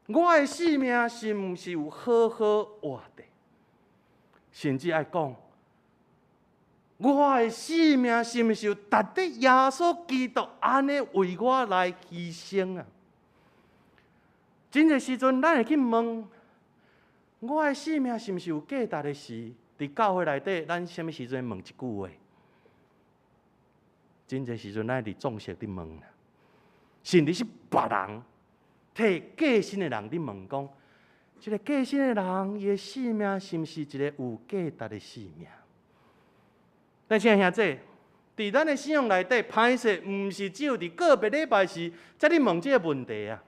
我的性命是毋是有好好活的？甚至愛講，我的性命是毋是有值得耶穌基督按呢為我來犧牲啊？真濟時陣，咱會去問，我的性命是毋是有價值的時，佇教會內底，咱啥物時陣問這句話？真濟時陣，咱佇眾席佇問，甚至是別人替過身的人佇問講，這個過身的人，伊的性命是毋是一個有價值的性命？但是兄弟，佇咱的信仰內底，歹勢毋是只有佇個別禮拜時才佇問這個問題啊。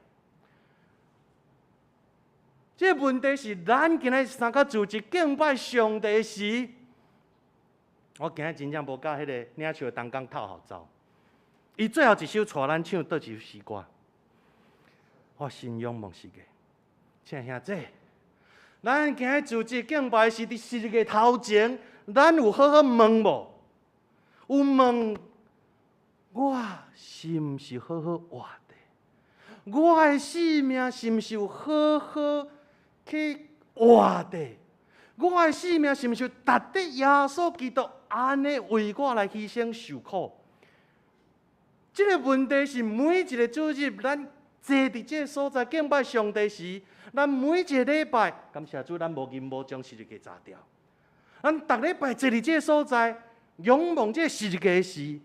這個問題是咱今日三個組織敬拜上帝時，我今日真正無佮彼個領袖同工透號走。伊最後一首帶咱唱佗一首詩歌？我信仰牧師嘅，親兄弟，咱今日組織敬拜時，佇十字架頭前，咱有好好問無？有問我是毋是好好活的？我的性命是毋是有好好去活的？我的性命是毋是值得耶穌基督按呢為我來犧牲受苦？這個問題是每一個主日，咱坐佇這個所在敬拜上帝時，咱每一個禮拜，感謝主，咱無銀無將十字架砸掉。咱逐禮拜坐佇這個所在，仰望這個十字架時，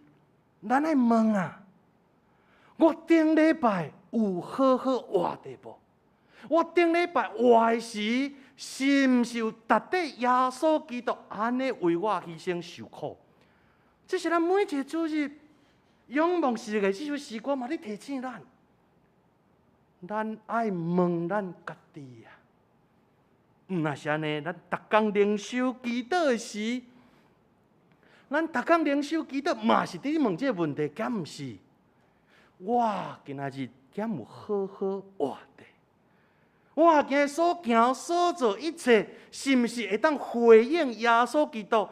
咱愛問啊：我頂禮拜有好好活的無？我頂禮拜活的時，是毋是有值得耶穌基督按呢為我犧牲受苦？這是咱每一個主日仰望十字架這首詩歌嘛，咧提醒咱，咱愛問咱家己啊。毋若是按呢，咱逐工靈修祈禱的時，咱逐工靈修祈禱嘛是佇問這個問題，敢毋是？我今仔日敢有好好活的？我今日所行所做一切，是毋是會當回應耶穌基督，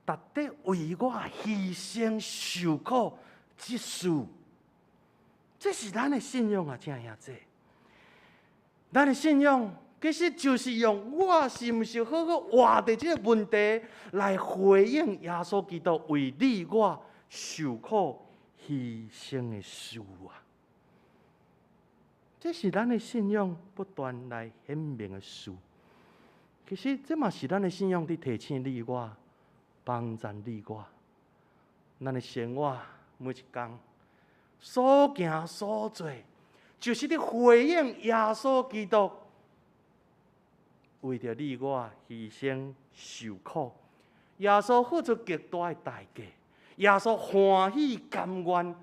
值得為我犧牲受苦這事？這是咱的信仰啊，親愛兄弟。咱的信仰其實就是用我是毋是好好活的這個問題來回應耶穌基督為你我受苦犧牲的事啊！這是咱的信仰不斷來顯明的事。其實這嘛是咱的信仰佇提醒你我，幫助你我。咱的生活每一工所行所做，就是佇回應耶穌基督為著你我犧牲受苦。耶穌付出極大的代價，耶穌歡喜甘願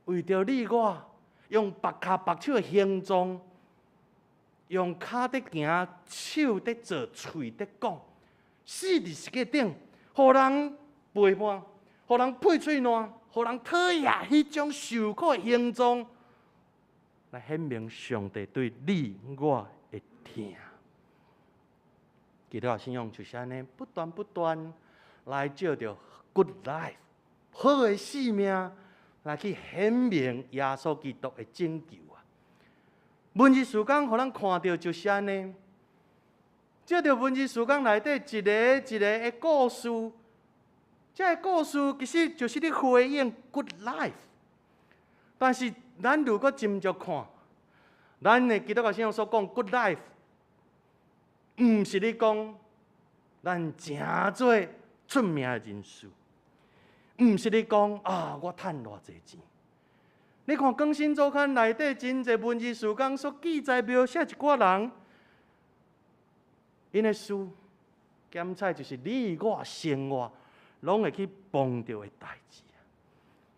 為著你我，用縛跤縛手的形狀，用跤佇行，手佇做，喙佇講，死佇十字架頂，予人背叛，予人屁喙瀾，予人討厭彼種受苦的形狀，來顯明上帝對你我的疼。基督教信仰就是按呢，不斷不斷來藉著 good life 好的生命，來去顯明耶穌基督的拯救啊！文字事工予咱看著就是按呢，藉著文字事工內底一个一个的故事，這个故事其實就是咧回應 good life。但是咱如果斟酌看，咱的基督教信仰所講 good life，毋是咧講咱誠做出名的人士，毋是咧講啊，我趁偌濟錢。你看《更新週刊》內底真濟文字事工所記載描寫一寡人，𪜶的事，檢採就是你我生活攏會去碰著的代誌啊。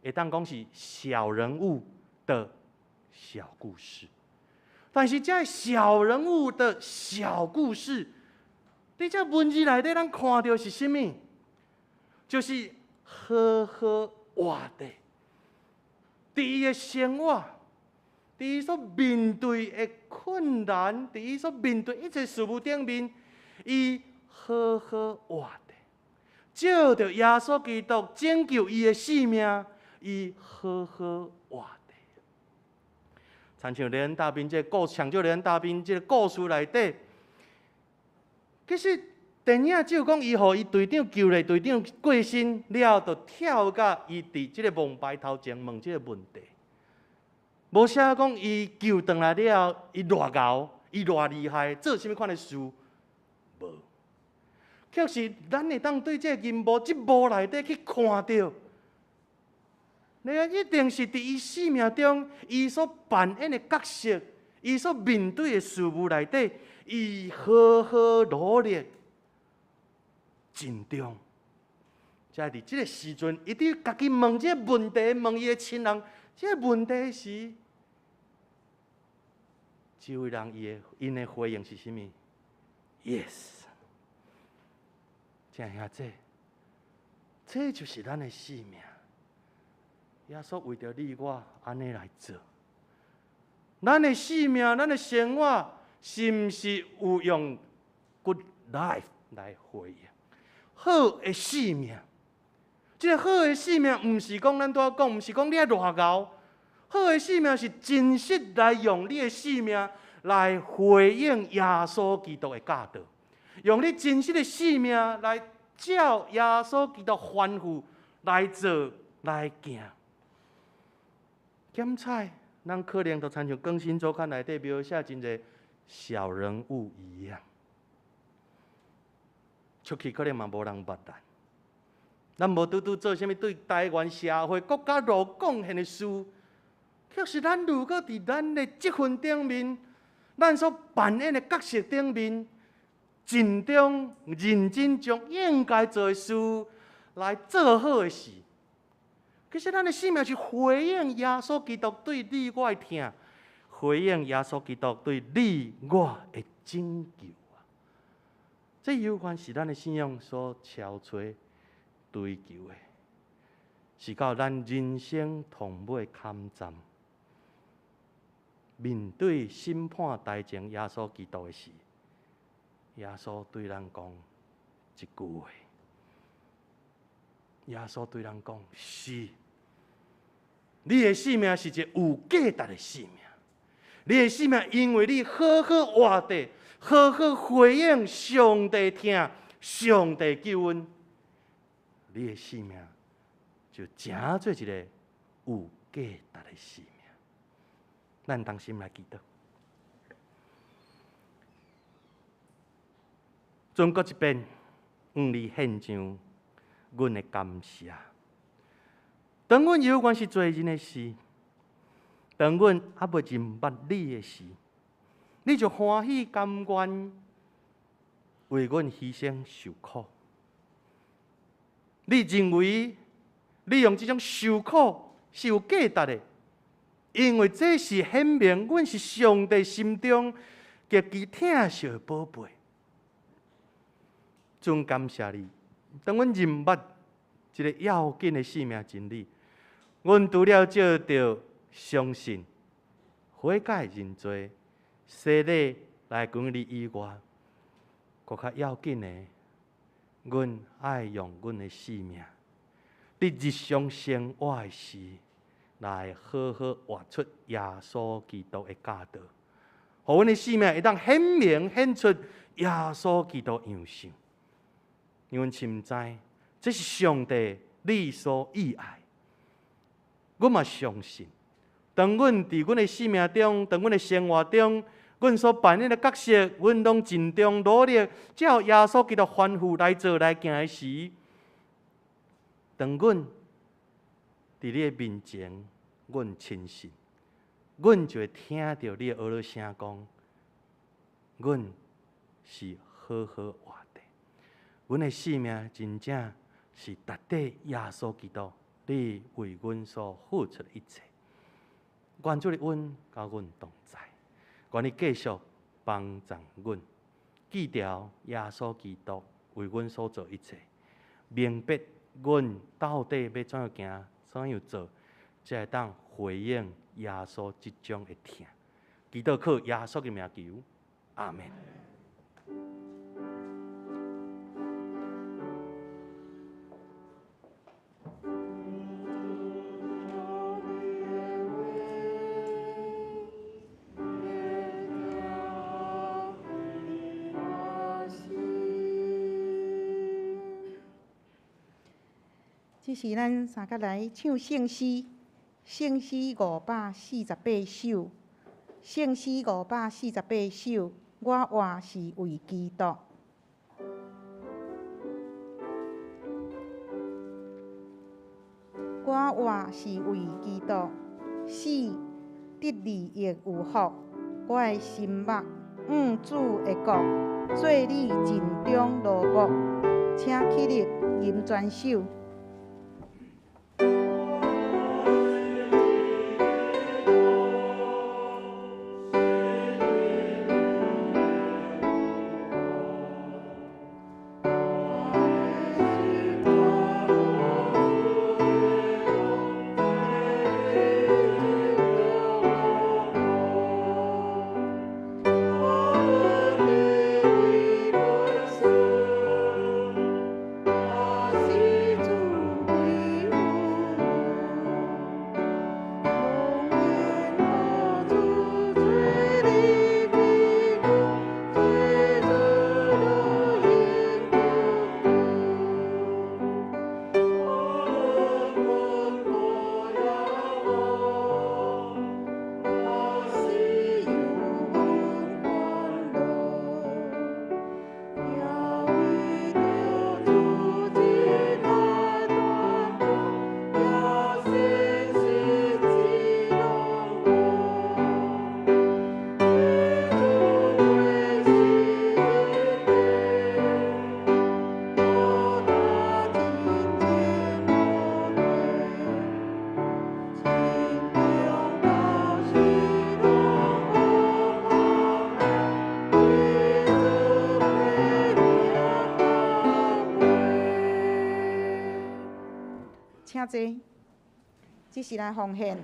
會當講是小人物的小故事，但是這小人物的小故事，佇這文字內底，咱看著是啥物？就是好好活著，佇伊的生活，佇伊所面對的困難，佇伊所面對一切事物頂面，伊好好活著，照著耶穌基督拯救伊的性命，伊好好活著。親像雷恩大兵這個故，搶救雷恩大兵這個故事內底，其實電影只有講伊予伊隊長救禮，隊長過身了後，就跳甲伊佇這個墓牌頭前問這個問題。無寫講伊救轉來了後，伊偌𠢕，伊偌厲害，做啥物款的事？無。卻是咱會當對這個銀幕這幕內底去看著，那個一定是佇伊生命中，伊所扮演的角色，伊所面對的事物內底，伊好好努力，盡忠。才佇這個時陣，伊佇家己問這個問題，問伊的親人這個問題時，這位人伊的𪜶的回應是啥物？Yes。親兄弟，這就是咱的生命。耶穌為著你我按呢來做，咱的生命、咱的生活，是毋是有用 good life 來回應？好的生命，這個好的生命，毋是講咱拄仔講，毋是講你愛偌𠢕。好的生命是真實來用你的生命來回應耶穌基督的教導，用你真實的生命來照耶穌基督吩咐來做來行。檢採，咱可能都親像《更新週刊》內底描寫真濟小人物一樣，出去可能嘛無人捌咱。咱無拄拄做啥物對台灣社會、國家偌貢獻的事，卻是咱如果佇咱的職份頂面，咱所扮演的角色頂面，盡忠認真將應該做的事來做好的事。其實咱的生命是回應耶穌基督對你我的疼，回應耶穌基督對你我的拯救啊！這猶原是咱的信仰所超揣追求的，是到咱人生頭尾坎站，面對審判台前耶穌基督的時，耶穌對咱講一句話。耶穌對咱講：是，你的生命是一個有價值的生命。你的生命因為你好好活著，好好回應上帝疼、上帝救恩，你的生命就成做一個有價值的生命。咱同心來祈禱。主閣一遍，向你獻上阮的感謝。當阮猶原是罪人的時，當阮猶未認捌你的時，你就歡喜甘願為阮犧牲受苦。你認為你用這種受苦是有價值的，因為這是顯明阮是上帝心中極其疼惜的寶貝。主感謝你，當阮認捌這個要緊的生命真理，阮除了藉著相信、悔改、認罪、洗禮來歸你以外，閣較要緊的，阮愛用阮的生命，佇日常生活的時，來好好活出耶穌基督的教導，予阮的生命會當顯明顯出耶穌基督樣式。因為阮深知，這是上帝你所意愛。阮嘛相信，當阮佇阮的生命中，當阮的生活中，阮所扮演的角色，阮攏盡忠努力，照耶穌基督吩咐來做來行的時，當阮佇你的面前，阮深信，阮就會聽著你的呵咾聲講，阮是好好活著，阮的生命真正是值得耶穌基督你為阮所付出的一切。願主的恩佮阮同在，願你繼續幫助阮，記牢耶穌基督為阮所做一切，明白阮到底欲怎樣行，怎樣做，才會當回應耶穌這種的疼。祈禱靠耶穌的名求，阿們。這是咱三角來唱聖詩，聖詩548首，聖詩548首，我活是為基督。我活是為基督，死得利益有福。我的心目向主的國，做你盡忠奴僕，請起立，吟全首。請坐，這是來奉獻。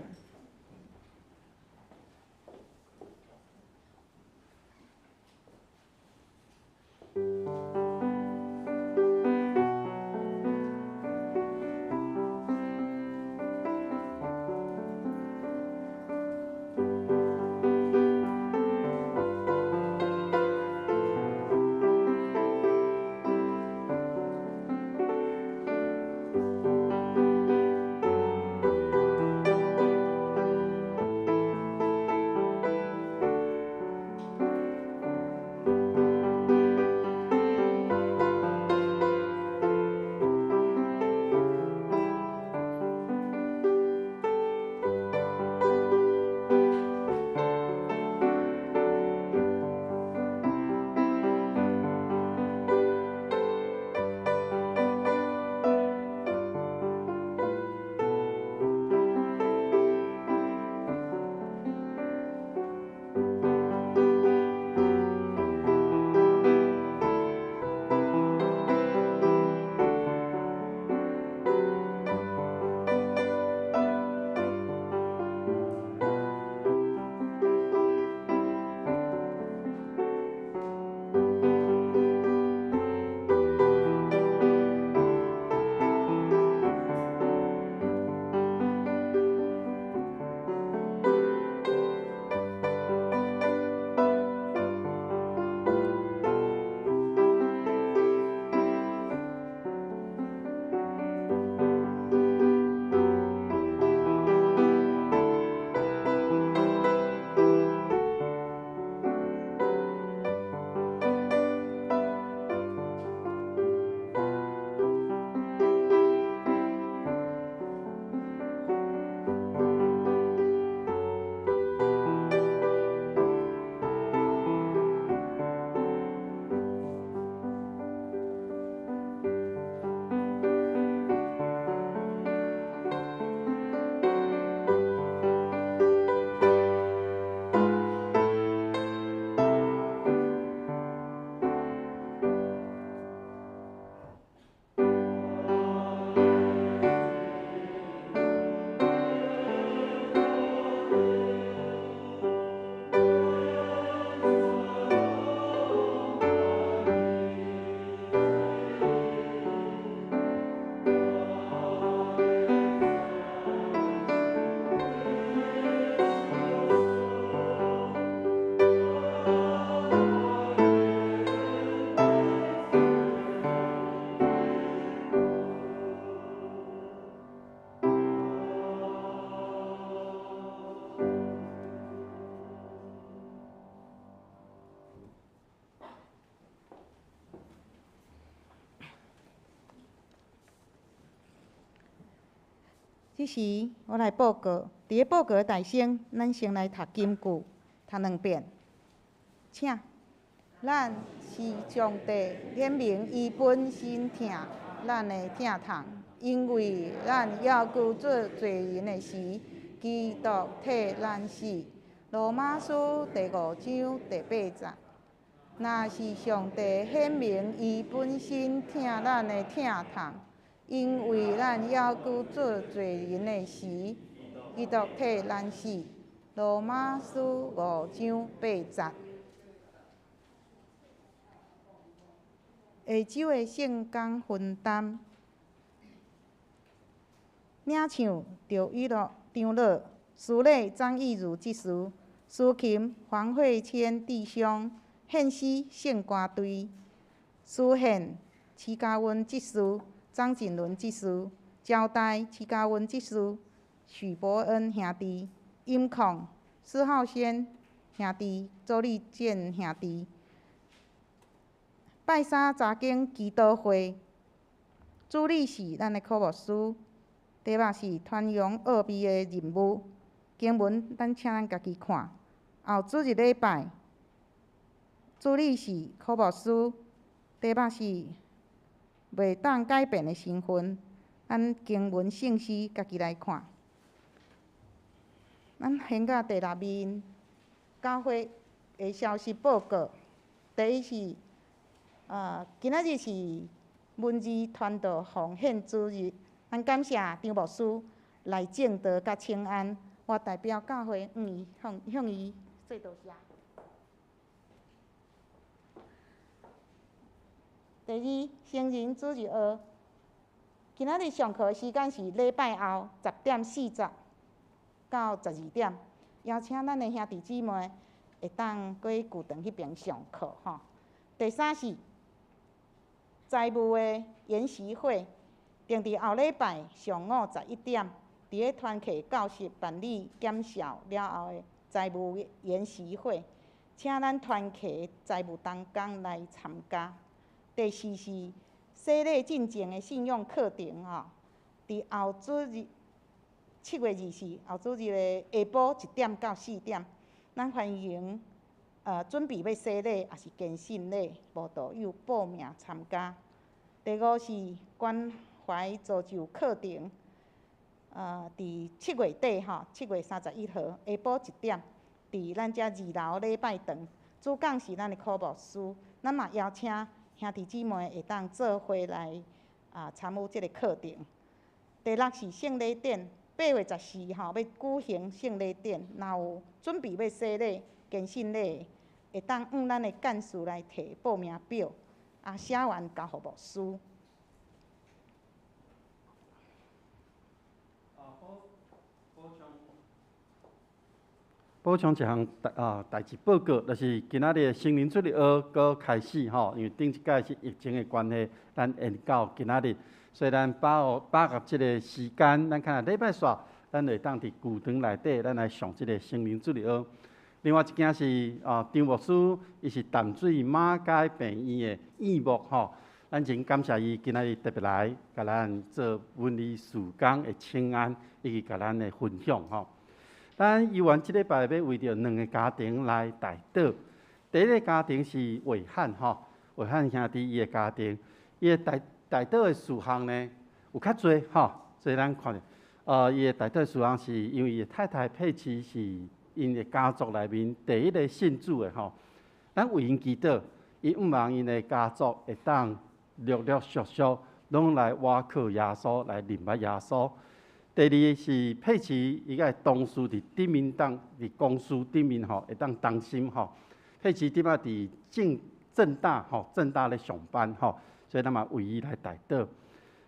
這時我來報告，佇咧報告的大先，咱先來讀金句，讀兩遍，請。咱是上帝顯明伊本身疼咱的疼痛，因為咱猶閣做罪人的時，基督替咱死。羅馬書第五章第八節。若是上帝顯明伊本身疼咱的疼痛，因為咱猶閣做罪人的時，基督替咱死。羅馬書五章八節。下週的聖工分擔，領唱赵雨樂、張樂、司禮張義如執事，司琴黃慧谦弟兄，獻詩聖歌隊，司獻徐家文執事、張錦倫執事，招待徐家文執事、許伯恩兄弟，音控施浩軒兄弟、周立健兄弟。拜三查經祈禱會，主理是咱的柯牧師，題目是傳揚奧秘的任務。經文咱請咱家己看。後主日禮拜，主理是柯牧師，題目是袂當改變的身份。咱經文聖詩家己來看。咱現到第六面，教會的消息報告，第一是。今仔日是文字傳道奉獻主日，咱感謝張牧師來證道佮請安，我代表教會向伊向向伊說多謝。第二，成人主日學，今仔日上課時間是禮拜後10點40到12點，邀請咱的兄弟姊妹會當過球場彼邊上課吼。第三是財務的研習會，定佇後禮拜上午11點，佇咧團契教室辦理檢校了後的財務研習會，請咱團契財務同工來參加。第四是洗禮進前的信仰課程吼，佇後主日7月24後主日的下晡1點到4點，咱歡迎。準備欲洗禮，抑是堅信禮，慕道友報名參加。第五是關懷造就課程，佇7月底吼，7月31號下晡1點，佇咱遮二樓禮拜堂，主講是咱的柯牧師，咱嘛邀請兄弟姊妹會當做伙來參與這個課程。第六是聖禮典，8月14吼欲舉行聖禮典，若有準備欲洗禮、堅信禮。會當向咱的幹事來提報名表，寫完交予牧師。補充一項代啊代誌報告，就是今仔日的成人主日學閣開始吼，因為頂一擺是疫情的關係，咱延到今仔日，所以咱把握把握這個時間，咱看下禮拜四，咱會當佇球場內底，咱來上這個成人主日學。另外一件是啊，張牧師，伊是淡水馬偕病院的院牧吼，咱真感謝伊今仔日特別來共咱做文理事工的請安，以及共咱的分享吼。咱猶原這禮拜欲為著兩个家庭來代禱。第一个家庭是偉漢吼，偉漢兄弟伊的家庭，伊的代代禱的事項呢有較濟吼，所以咱看著，伊的代禱事項是因為伊的太太佩奇是。𪜶的家族內面第一个信主的吼，咱為𪜶祈禱，伊向望𪜶的家族會當陸陸續續攏來倚靠耶穌，來認捌耶穌。第二个是佩奇，伊佮同事佇頂面當佇公司頂面吼，會當同心吼。佩奇這擺佇政政大吼，政大咧上班吼，所以咱嘛為伊來代禱。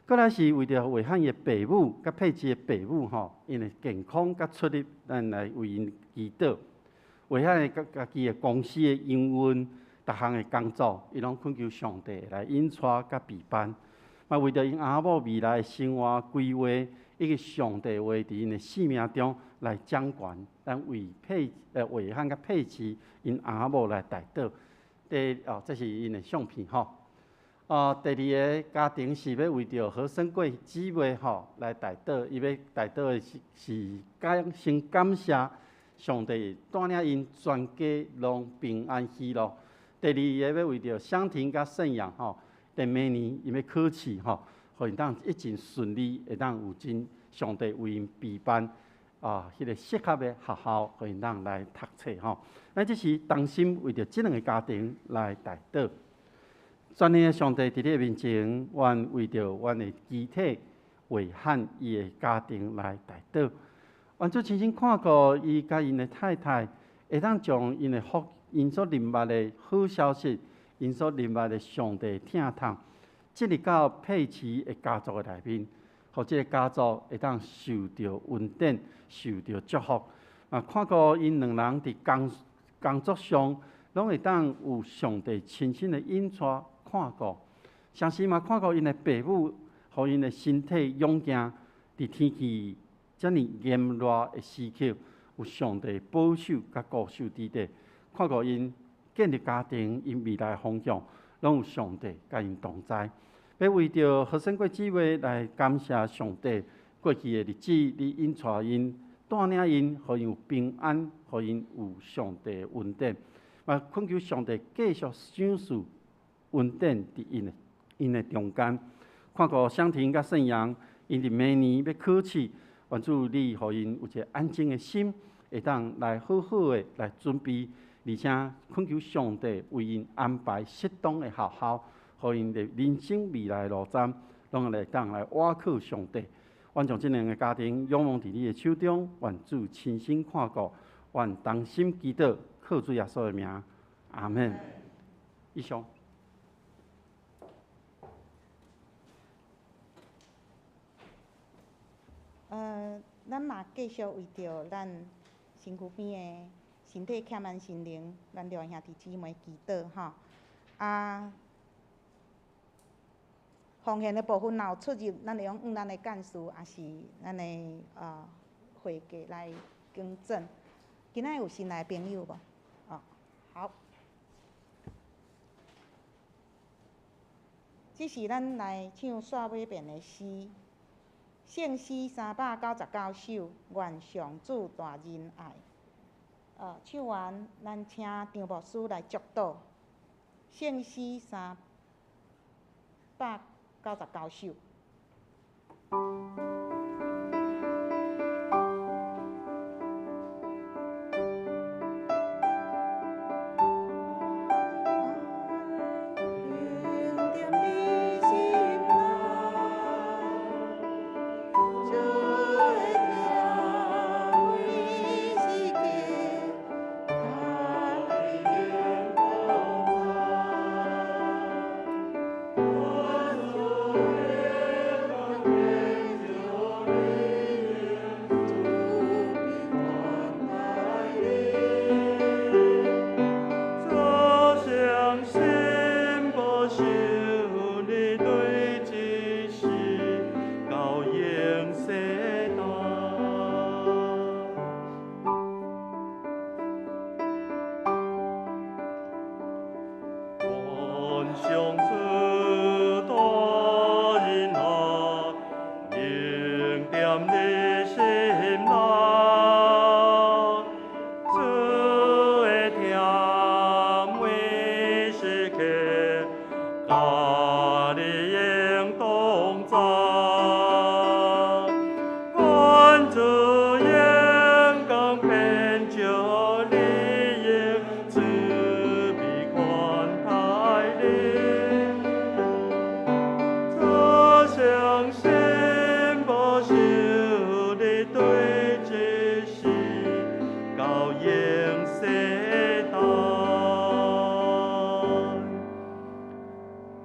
閣來是為著偉漢的爸母佮佩奇的爸母吼，𪜶的健康佮出入，咱來為𪜶祈禱。偉漢的家家己的公司的營運，逐項的工作，伊攏懇求上帝來引帶佮備辦。嘛為著𪜶翁仔某未來的生活規劃，以及上帝話佇𪜶的生命中來掌權，咱為佩偉漢佮佩奇𪜶翁仔某來代禱。第哦，這是𪜶的相片吼。哦，第二个家庭是欲为著何生贵姊妹吼来代祷，伊欲代祷的是感先感谢上帝带领𪜶全家拢平安喜乐。第二个欲为著香婷佮盛阳吼，伫明年𪜶欲考试吼，予𪜶当一切顺利，会当有真上帝为𪜶备办啊，彼个适合的学校，予𪜶当来读册吼。咱这时同心为著这两个家庭来代祷。全能的上帝伫你的面前，阮为著阮的肢体伟汉伊的家庭来代祷。愿主亲身看顾伊佮𪜶的太太，会当将𪜶的福、𪜶所认捌的好消息，𪜶所认捌的上帝疼痛，进入到佩奇的家族的内面，予这个家族会当受著恩典、受著祝福。啊，看顾𪜶两人伫工作上，拢会当有上帝亲身的引带看顾，相信嘛看顾𪜶的爸母，予𪜶的身体勇健，伫天气遮尔炎热的时刻，有上帝保守佮顾守伫底，看顾𪜶建立家庭，𪜶未来方向，拢有上帝佮𪜶同在。欲为著何生贵姊妹来感谢上帝，过去的日子，你引带𪜶，带领𪜶，予𪜶有平安，予𪜶有上帝的恩典。嘛，恳求上帝继续赏赐恩典伫𪜶的中间。看顾香婷佮盛阳，𪜶伫明年欲考试，愿主你予𪜶有一个安静的心，会当来好好的来准备，而且恳求上帝为𪜶安排适当的学校，予𪜶伫人生未来的路站，拢会当来倚靠上帝。愿将这两个家庭仰望伫你的手中，愿主亲身看顾，愿同心祈祷，靠主耶稣的名，阿们。以上。咱嘛继续为著咱身躯边的身体欠安心灵，咱两兄弟姊妹祈祷吼。啊，奉献的部分若有出入，咱会用按咱的干事，抑是咱的会计来更正。今仔有新来的朋友无？哦，好。这是咱来唱煞尾遍的诗，圣诗399首，愿上主大仁爱。唱完，咱请张牧师来祝祷。圣诗399首。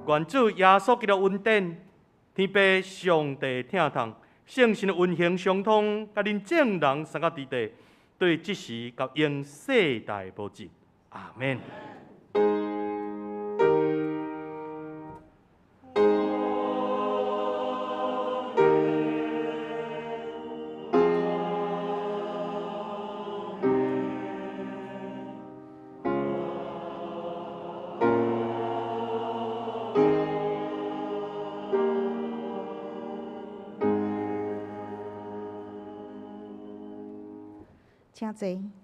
愿主耶稣基督恩典，天父上帝疼痛，圣神的运行相通，佮恁众人三个弟弟，对这时到永世代无尽。阿们。請坐。